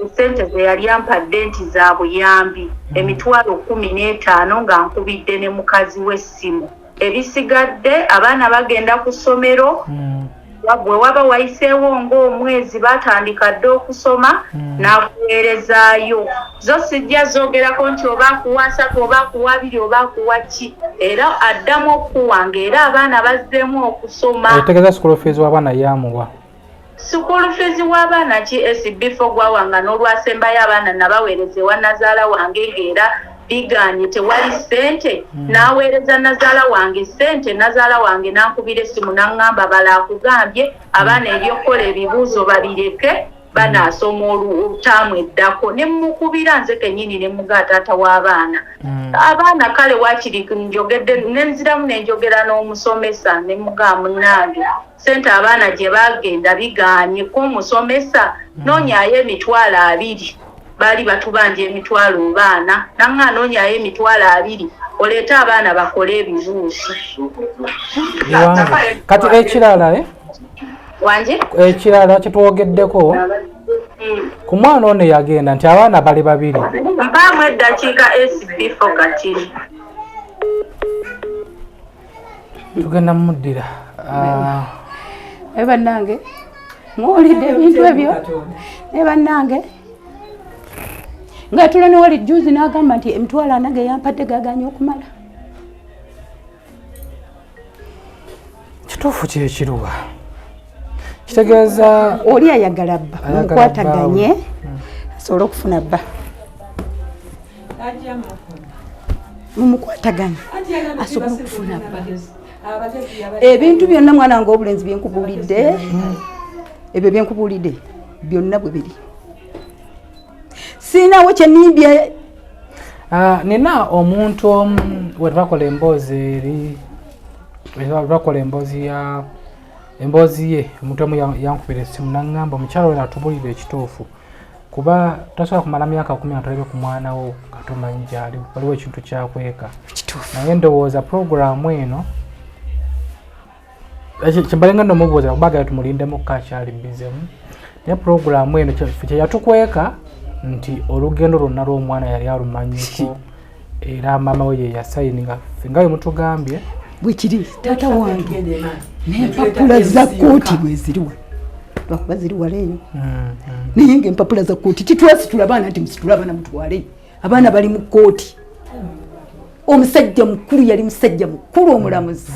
Essente ze yali ampadde nti za buyambi 15,000 nga nkubidde ne mukazi w'essimu. Ebisigadde abaana bagenda ku ssomero. Bwe waba wayiseewo ng'omwezi batandika dde okusoma n'akuweerezaayo. Zo sijja zoogerako nti oba akuwa 3 oba akuwa 2 oba akuwa ki, era addamu okuwa ng'era abaana bazzeemu okusoma. Etegeeza school fees w'abaana yamuwa. School fees w'abaana ki SB4 gwawanga n'olwasembayo abaana nabaweereza ewa nazaala wange ng'era biganye tewali ssente. N'aweereza nazaala wange ssente, nazaala wange n'ankubira essimu n'aŋŋamba bala akugambye abaana ebyokukola ebibuuzo babireke banaasoma olutaamu eddako. Ne mmukubira nze kennyini ne mugaa taata w'abaana. Abaana kale waakiri njogedde ne nziramu ne njogera n'omusomesa ne mugaa munnange ssente abaana gye baagenda biganye ko omusomesa noonyaayo 20,000. Baali batubanja 40,000 nanga anoonyayo 20,000 oleete abaana bakole ebibuuzo. Kati ekirala wanje ekirala kyetwogeddeko ku mwana ono yagenda nti abaana bali babiri. Mpaamu eddakiika SB4 kati. Tugenda mumuddira. Bannange muwulidde ebintu ebyo? Naye bannange nga tula newali juzi n'agamba nti 400,000 ge yampadde gaganye okumala. Kituufu kyekiruwa kitegeeza oli ayagala bba mukwataganye asobole okufuna bba. Mumukwataganye asobole okufuna bba. Ebintu byonna mwana wange obulenzi byenkubuulidde, ebyo byenkubuulidde byonna bwe biri. Sinawo kyenimbye. Nina omuntu omu we twakola emboozi eri, twakola emboozi ya emboozi ye, omuntu omu yankubira essimu n'aŋŋamba omukyala oyo atubulira ekituufu kuba tosobola kumala myaka 10 nga tolabye ku mwana wo nga tomanyi gy'ali, waliwo ekintu kyakweka. Naye ndowooza puroguraamu eno kyembalenga nnomubuuza kubaagala tumulindemu ko akyali bizemu, naye puroguraamu eno kye yatukweka nti olugendo lwonna lw'omwana yali alumanyiko era maama we ye yasayininga nga bwe mutugambye bwekiri. Taata wange n'empapula za kkooti bwe ziriwa lwakuba ziri wala eyo, naye ng'empapula za kkooti titwasitula abaana nti musitule abaana mutwale, abaana bali mu kkooti. Omusajja mukulu yali musajja mukulu omulamuzi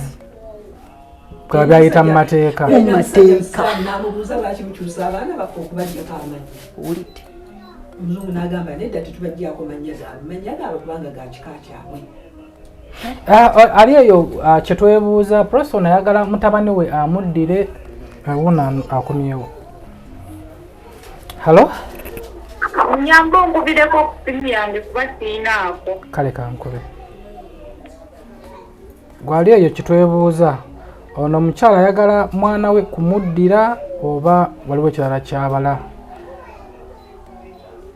byayita mu mateeka. Mu mateeka. Namubuuza lwaki mukyusa abaana baffe okubaggyako amannya. Owulidde? Omuzungu n'agamba nedda tetubaggyako mannya gaabwe, mannya gaabwe kubanga ga kika kyabwe. Ali eyo kyetwebuuza Proston ayagala mutabani we amuddire awona akomyewo. Hello? Nyamba onkubireko ku simu yange kuba sirinaako. Kale kankube. Gwali eyo kyetwebuuza ono omukyala ayagala mwana we kumuddira oba waliwo ekirala kyabala?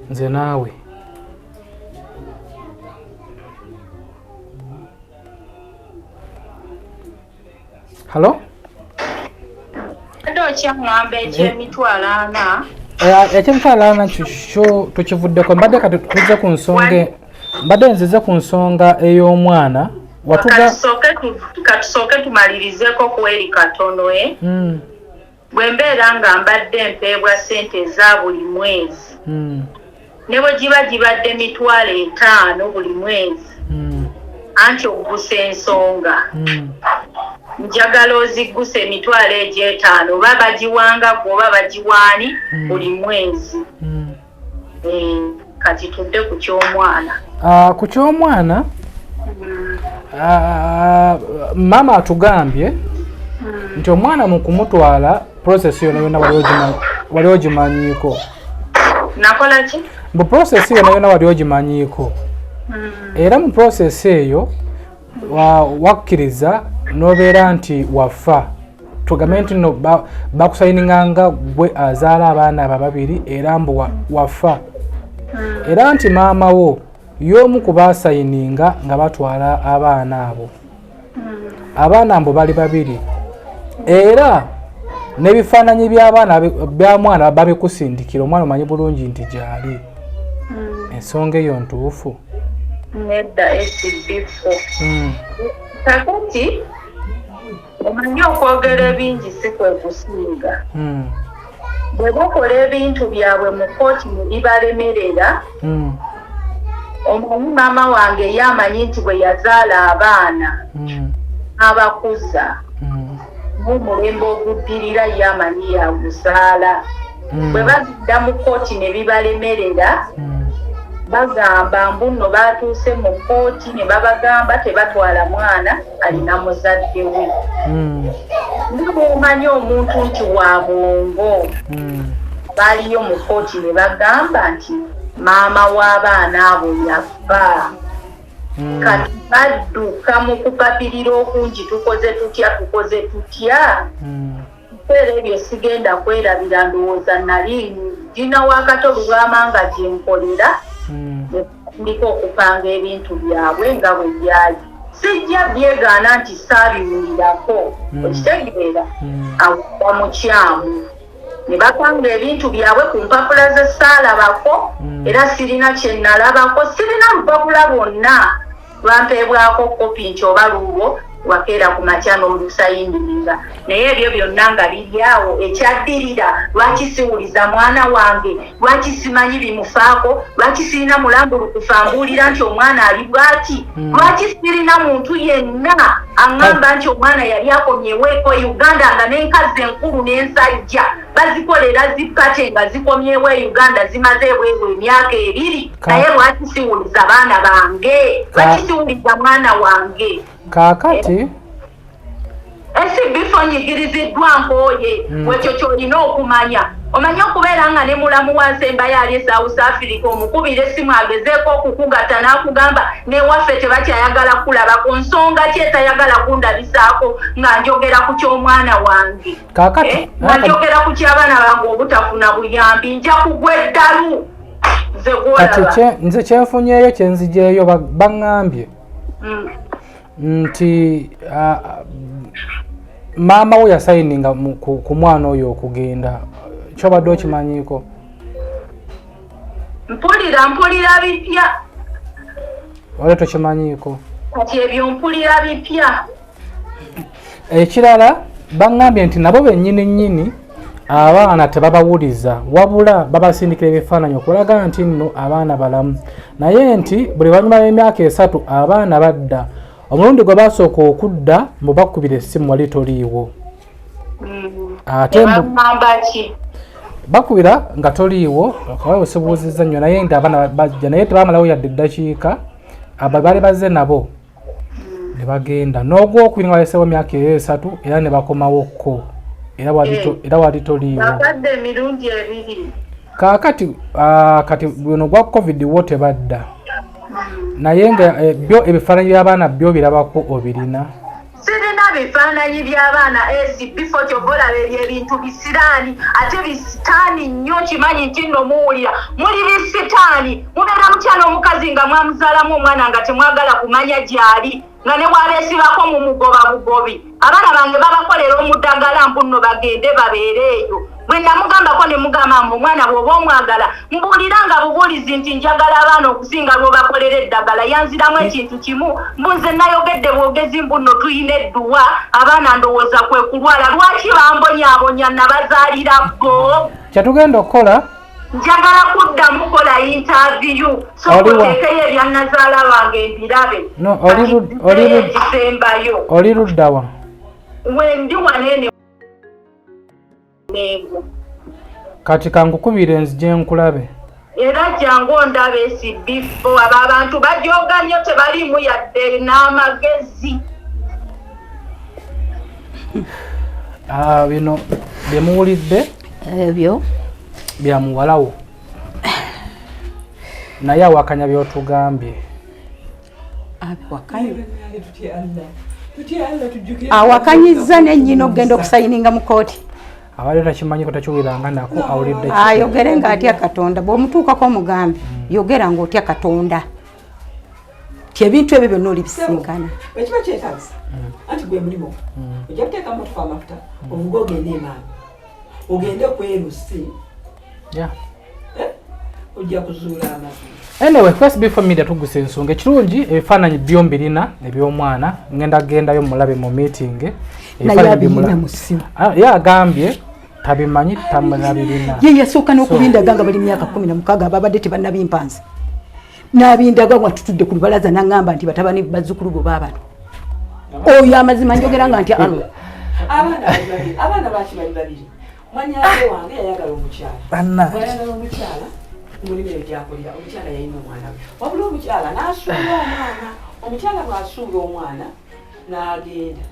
Nze naawe. Halo? Ate okyaŋŋamba eky'emitwalo ana. Eky'emitwalo ana kyo tukivuddeko. Mbadde kati tuzze ku nsonga, mbadde nzize ku nsonga ey'omwana. Katusooke tumalirizeeko ku eri katono. Bwe mbeera nga mbadde mpeebwa ssente eza buli mwezi, ne bwe giba gibadde 50,000 buli mwezi, anti oggusa ensonga. Njagala oziggusa 50,000, oba bagiwanga gwe oba bagiwaani buli mwezi. Kati tudde ku ky'omwana. Ku ky'omwana, maama atugambye nti omwana mu kumutwala process yonna yonna wali ogimanyiiko. Nakola ki? Mbu process yonna yonna wali ogimanyiiko. Era mu process eyo wakkiriza n'obeera nti wafa. Tugambe nti nno bakusayininganga gwe azaala abaana abo ababiri, era mbu wafa. Era nti maama wo y'omu ku baasayininga nga batwala abaana abo. Abaana mbu bali babiri. Era n'ebifaananyi by'abaana bya mwana babikusindikira, omwana omanyi bulungi nti gy'ali. Ensonga eyo ntuufu? Nedda, SB4. Kakati omanyi okwogera ebingi si kwe kusinga. Bwe bakola ebintu byabwe mu kkooti ne bibalemerera, omanyi maama wange ye amanyi nti bwe yazaala abaana abakuza n'omulembe oguddirira ye amanyi yaguzaala. Bwe bagenda mu kkooti ne bibalemerera, bagamba mbu nno baatuuse mu kkooti ne babagamba tebatwala mwana alina muzadde we. Nga bw'omanyi omuntu nti wa bwongo, baaliyo mu kkooti ne bagamba nti maama w'abaana abo yafa. Kati badduka mu kupapirira okungi, tukoze tutya, tukoze tutya. Biseera ebyo sigenda kwerabira, ndowooza nali ndina wakato Lubwama nga gye nkolera, ndiko okupanga ebintu byabwe nga bwe byali. Sijja byegaana nti saabiwulirako, okitegeera, awuba mukyamu. Ne bapanga ebintu byabwe ku mpapula ze saalabako, era sirina kye nalabako, sirina lupapula lwonna lwampeebwako kopi nti oba lulwo wakeera ku makya n'olusayiniringa. Naye ebyo byonna nga biri awo, ekyaddirira lwaki siwuliza mwana wange, lwaki simanyi bimufaako, lwaki sirina mulambulukufa mbuulira nti omwana ali bw'ati, lwaki sirina muntu yenna aŋŋamba nti omwana yali akomyewo e Uganda, nga n'enkazi enkulu n'ensajja bazikolera zipate nga zikomyewo e Uganda, zimaze ebweru emyaka 2. Naye lwaki siwuliza baana bange, lwaki siwuliza mwana wange? Kaakati SB4 nyigiriziddwa nkooye. Ekyo ky'olina okumanya. Omanyi okubeera nga ne mulamu wa nsembayo ali e South Africa, omukubira essimu agezeeko okukugatta n'akugamba newaffe tebakyayagala kulabako. Nsonga ki etayagala kundabisaako nga njogera ku ky'omwana wange? Kaakati Nga njogera ku ky'abaana bange obutafuna buyambi, nja kugwa eddalu nze kati gwolaba. Nze kyenfunyeeyo, kyenzijeeyo, baŋŋambye nti maama we yasayininga ku mwana oyo okugenda. Kyobadde okimanyiiko? Mpulira bipya. Wali tokimanyiiko? Kati ebyo mpulira bipya. Ekirala baŋŋambye nti nabo bennyini nnyini abaana tebabawuliza, wabula babasindikira ebifaananyi okulaga nti nno abaana balamu, naye nti buli luvannyuma lw'emyaka 3 abaana badda. Omulundi gwe basooka okudda mbu bakubira essimu wali toliiwo. Ate Nebagamba ki? Bakubira nga toliiwo, akawawe sibuuzizza nnyo, naye nti abaana bajja, naye tebamalawo yadde eddakiika, abo baali bazze nabo ne bagenda. N'ogwokubiri nga bayiseewo emyaka 3 era ne bakomawokko, era era wali toliiwo. Bakadde emirundi 2. Kaakati kati guno gwa COVID wo tebadda, naye nga byo ebifaananyi by'abaana byo birabako obirina? Sirina bifaananyi by'abaana SB4. Kyova olaba ebyo ebintu bisiraani ate bisitaani nnyo. Kimanyi nti nno muwulira muli bisitaani. Mubeera mutya n'omukazi nga mwamuzaalamu omwana nga temwagala kumanya gy'ali, nga ne bw'abeesibako mumugoba bugobi? Abaana bange babakolera omudagala mbu nno bagende babeere eyo. Bwe namugambako ne mugamba mbu omwana bw'oba omwagala mbuulira nga bubuulizi nti njagala abaana okusinga lw'obakolera eddagala. Yanziramu ekintu kimu mbu nze nayogedde bwogezi mbu nno tuyina edduwa abaana ndowooza kwe kulwala. Lwaki bambonyaabonya nabazaalira bo? Kyetugenda okukola njagala kuddamu kola intaviyu sooka oteekeyo ebya nazaala wange mbirabe. No, ekisembayo. Oli luddawa? Wendi waneene Mengo. Kati kankukubire nzije nkulabe. Era jangu ondabe SB4 abo abantu bajooga nnyo tebaliimu yadde n'amagezi. Ah, bino bye muwulidde ebyo bya muwala wo naye awakanya by'otugambye. Awakanyizza nennyina okugenda okusayininga mu kooti. Abadde takimanyiko takiwuliranga nako awulidde. Ayogere ng'atya Katonda bw'omutuukako omugambe yogera ng'otya Katonda ti ebintu ebyo byonna olibisinkana. Ekiba kyetagisa anti gwe mulimu ojja kuteeka motoka amafuta ovuga ogende emaani ogende kwerusi ojja kuzuula amazima. Anyway, first before media tugusa ensonga ekirungi ebifaananyi byo mbirina eby'omwana ngenda gendayo mulabe mu meeting. Naye abirina mu ssimu. Ye agambye tabimanyi tamulabirina. Ye yasooka n'okubindaga nga bali myaka 16 ababadde tebannabimpanze. N'abindaga nga tutudde ku lubalaza n'aŋŋamba nti batabani bazzukulu bo baabano. Oyo amazima njogera nga nti Allah. Abaana baki bali babiri. Mwanyaze wange yayagala omukyala. Bwayagala omukyala mulimu ebyo gyakolera omukyala yalina omwana we wabula omukyala n'asuula omwana. Omukyala bw'asuula omwana n'agenda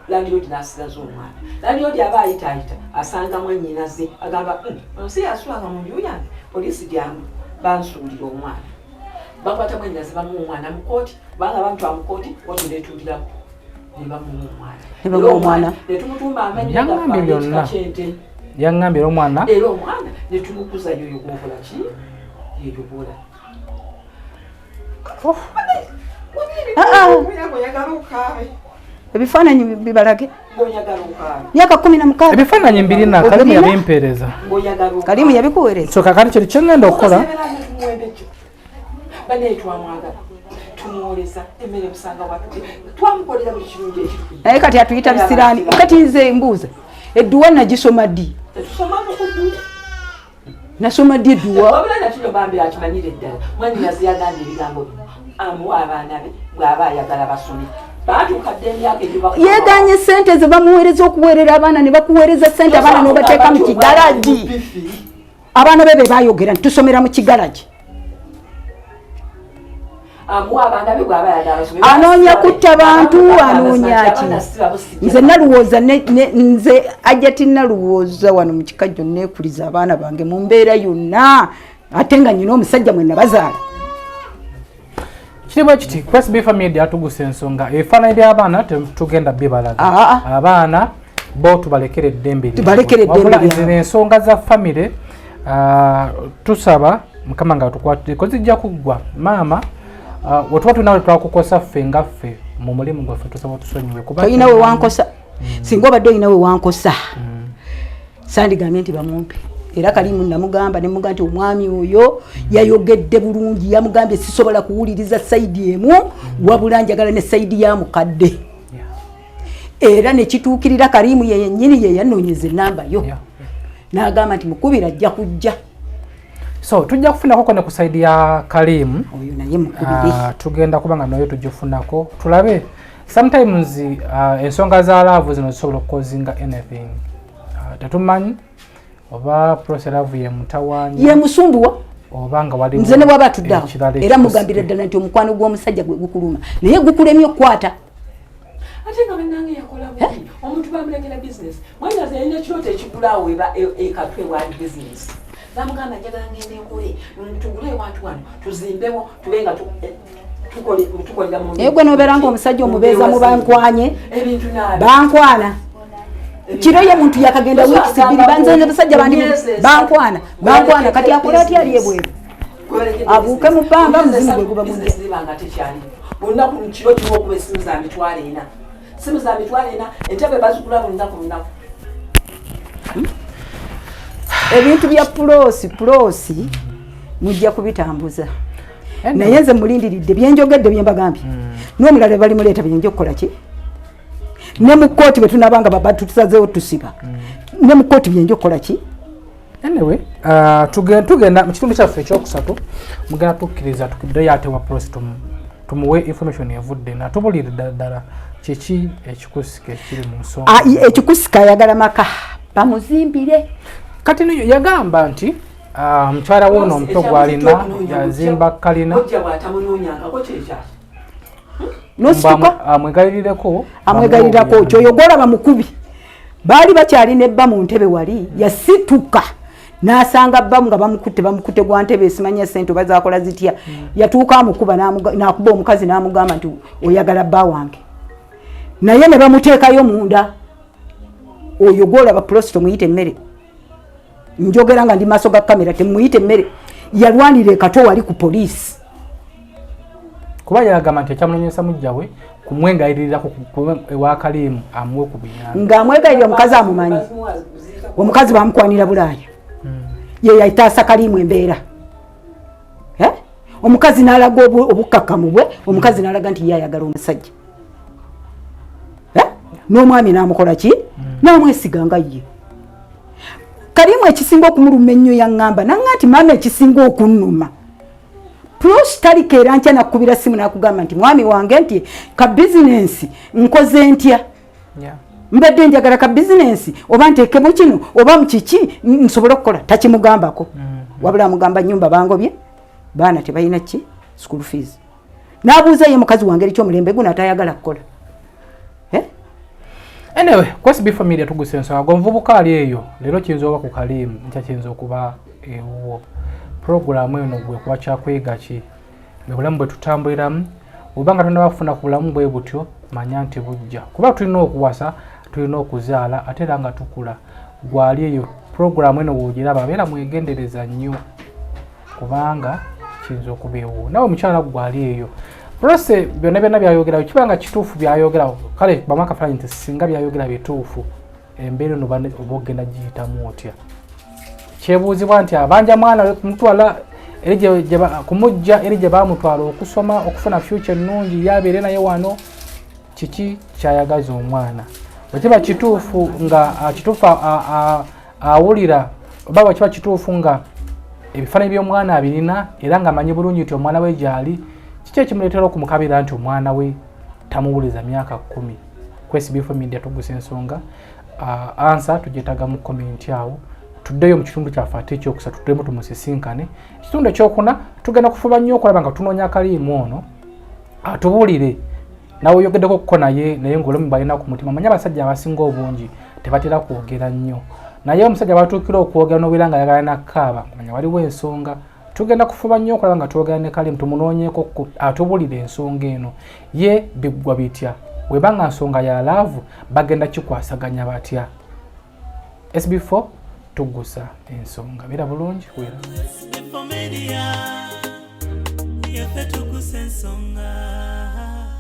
landiroodi n'asigaza omwana. Landiroodi aba ayitaayita asanga mwannyinaze agamba ono si yasulanga mu nju yange poliisi jangu bansuulira omwana. Bakwata mwannyinaze bamuwa omwana mu kooti kubanga bamutwala mu kooti kooti neetuulirako ne bamuwa omwana. Ne bamuwa omwana. Ne tumutumba amannya gaffe ag'ekika ky'ente. Yaŋŋambye era omwana. Era omwana ne tumukuza yoyo gw'okola ki? Yeyo gw'olaba. Ebifaananyi bibalage. Myaka 16. Ebifaananyi mbirina Kalimu yabimpeereza. Kalimu yabikuweereza. So kakati kiri kye ŋŋenda okukola. Naye kati atuyita bisiraani. Kati nze mbuuza edduwa nagisoma ddi? Nasoma ddi edduwa? Wabula nakino bambi akimanyire ddala. Mwannyinaze yagambye ebigambo bino amuwa abaana be bw'aba ayagala basome. Baatuuka dda emyaka egiba yeeganye ssente ze bamuweereza okuweerera abaana ne bakuweereza ssente abaana n'obateeka mu kigalagi. Abaana be be baayogera nti tusomera mu kigalagi. Anoonya kutta bantu anoonya ki? Nze naluwooza nze ajja naluwooza wano mu kikajjo neekuliza abaana bange mu mbeera yonna ate nga nnyina omusajja mwe nabazaala. Kiri bwe kiti Press B Family atugusa ensonga ebifaananyi by'abaana tetugenda bibalaga. Abaana bo tubalekere eddembe lyabwe. Zino ensonga za famire tusaba Mukama nga atukwatireko zijja kuggwa. Maama wetuba tulina we twakukosa ffe nga ffe mu mulimu gwaffe tusaba tusonyiwe kuba tolina we wankosa. Singa obadde olina we wankosa sandigambye nti bamumpe. Era Kalimu namugamba ne mugamba nti omwami oyo yayogedde bulungi yamugambye sisobola kuwuliriza sayidi emu wabula njagala ne sayidi ya mukadde. Era ne kituukirira Kalimu ye yennyini ye yanoonyeza ennamba yo n'agamba nti mukubira ajja kujja. So tujja kufunako ne ku sayidi ya Kalimu oyo naye mukubire. Tugenda kubanga nayo tugifunako tulabe. Sometimes ensonga za love zino zisobola okukozinga anything. Tetumanyi oba process love ye mutawaanya ye musumbuwa oba nga waliwo nze ne bw'aba atudde awo era mugambira ddala nti omukwano gw'omusajja gwe gukuluma naye gukulemye okukwata. Ate nga bannange yakola bubi omuntu bamulekera business mwanyazi yalina ekirooto ekigulaawo ekatwe wali business bamugamba njagala ngende nkole tugule ewantu wano tuzimbewo tube nga tukolera mu naye gwe n'obeera ng'omusajja omubeeza mu bankwanye bankwana kiro ye muntu yakagenda weeks 2 banze basajja bandi bankwana bankwana kati akola atya ali ebweru abuuke mu bbanga muzimu gwe guba mungi. Olunaku kiro kimu okuba essimu za 400,000 Simu za 400,000, entebe bazigula buli lunaku lunaku. Ebintu bya pulosi mujja kubitambuza. Naye nze mulindiridde byenjogedde byembagambye. N'omulala balimuleeta byenja okukola ki? Ne mu kkooti bwe tunabanga baba tusazeewo tusiba. Ne mu kkooti byenja okukola ki? Anyway, tugenda mu kitundu kyaffe ekyokusatu, mugenda tukkiriza tukiddeyo ate wa Prosi tumuwe information evudde natubulire ddala ddala kiki ekikusika ekiri mu nsonga. Ekikusika ayagala maka bamuzimbire. Kati no yagamba nti mukyala we ono omuto gw'alina yazimba kalina. Ojja bw'atamunoonyangako kyekyaki. Nosituka amwegayirireko. Amwegayirirako kyoyo gwolaba mukubi. Baali bakyalina ebba mu ntebe wali yasituka n'asanga bba nga bamukutte gwa ntebe esimanya ssente oba zaakola zitya. Yatuuka amukuba n'akuba omukazi n'amugamba nti oyagala bba wange, naye ne bamuteekayo munda. Oyo gwolaba Prosi tomuyita emmere, njogera nga ndi maaso ga kamera, temuyita emmere. Yalwanira ekato wali ku poliisi. Kuba yagamba nti ekyamunenyesa mujja we kumwegayirirako ewa Kalimu amuwe ku buyambi. Ng'amwegayirira omukazi amumanyi, omukazi bamukwanira Bulaaya, ye yayitaasa Kalimu embeera. Omukazi n'alaga obukkakkamu bwe, omukazi n'alaga nti ye ayagala omusajja, n'omwami n'amukola ki? N'amwesiga nga ye. Kalimu ekisinga okumuluma ennyo yaŋŋamba naŋŋa nti maama ekisinga okunnuma Prosi talikeera nkya nakukubira simu nakugamba nti mwami wange nti ka bizinensi nkoze ntya, mbadde njagala ka bizinensi oba nteekemu kino oba mukiki nsobole okukola, takimugambako. Wabula amugamba nyumba bangobye, baana tebalina ki school fees. N'abuuza ye mukazi wange eri kyomulembe guno atayagala kukola. Anyway, kwesi before media tuguse ensonga gwe omuvubuka ali eyo leero kiyinza oba ku Kalimu nkya kiyinza okuba ewuwo. Puroguramu eno gwe kuba kyakuyiga ki bwe bulamu bwe tutambuliramu, oba nga tonnaba kufuna ku bulamu bwe butyo manya nti bujja kuba tulina okuwasa, tulina okuzaala ate era nga tukula. Gwali eyo puroguramu eno w'ogiraba abeera mwegendereza nnyo kubanga kiyinza okuba ewuwo. Nawe omukyala gwali eyo Prose byonna byonna byayogera kiba nga kituufu byayogera, kale bamu akafaananyi nti singa byayogera bituufu embeera eno oba ogenda giyitamu otya? Kyebuuzibwa nti abanja mwana we kumutwala eri kumujja eri gye baamutwala okusoma okufuna future ennungi yabeere naye wano, kiki kyayagaza omwana? Bwe kiba kituufu nga kituufu awulira oba bwe kiba kituufu nga ebifaananyi by'omwana abirina era ng'amanyi bulungi nti omwana we gy'ali, kiki ekimuleetera okumukabira nti omwana we tamuwuliza myaka 10? Kwesi media tugusa ensonga, ansa tugyetaaga mu komenti awo. Tuddeyo mu kitundu kyaffe ate ekyokusatu tuddemu tumusisinkane. Ekitundu ekyokuna tugenda kufuba nnyo okulaba nga tunoonya Kalimu ono atubuulire nawe oyogeddeko kuko naye ng'olwemu balina ku mutima. Manye abasajja abasinga obungi tebatera kwogera nnyo, naye omusajja batuukira okwogera n'obeera nga ayagala nakkaaba manya waliwo ensonga. Tugenda kufuba nnyo okulaba nga twogera ne Kalimu tumunoonyeeko atubuulire ensonga eno ye biggwa bitya, weba nga nsonga ya laavu bagenda kikwasaganya batya. SB4 tugusa ensonga, beera bulungi wera. SB4 Media, yaffe tugusa ensonga.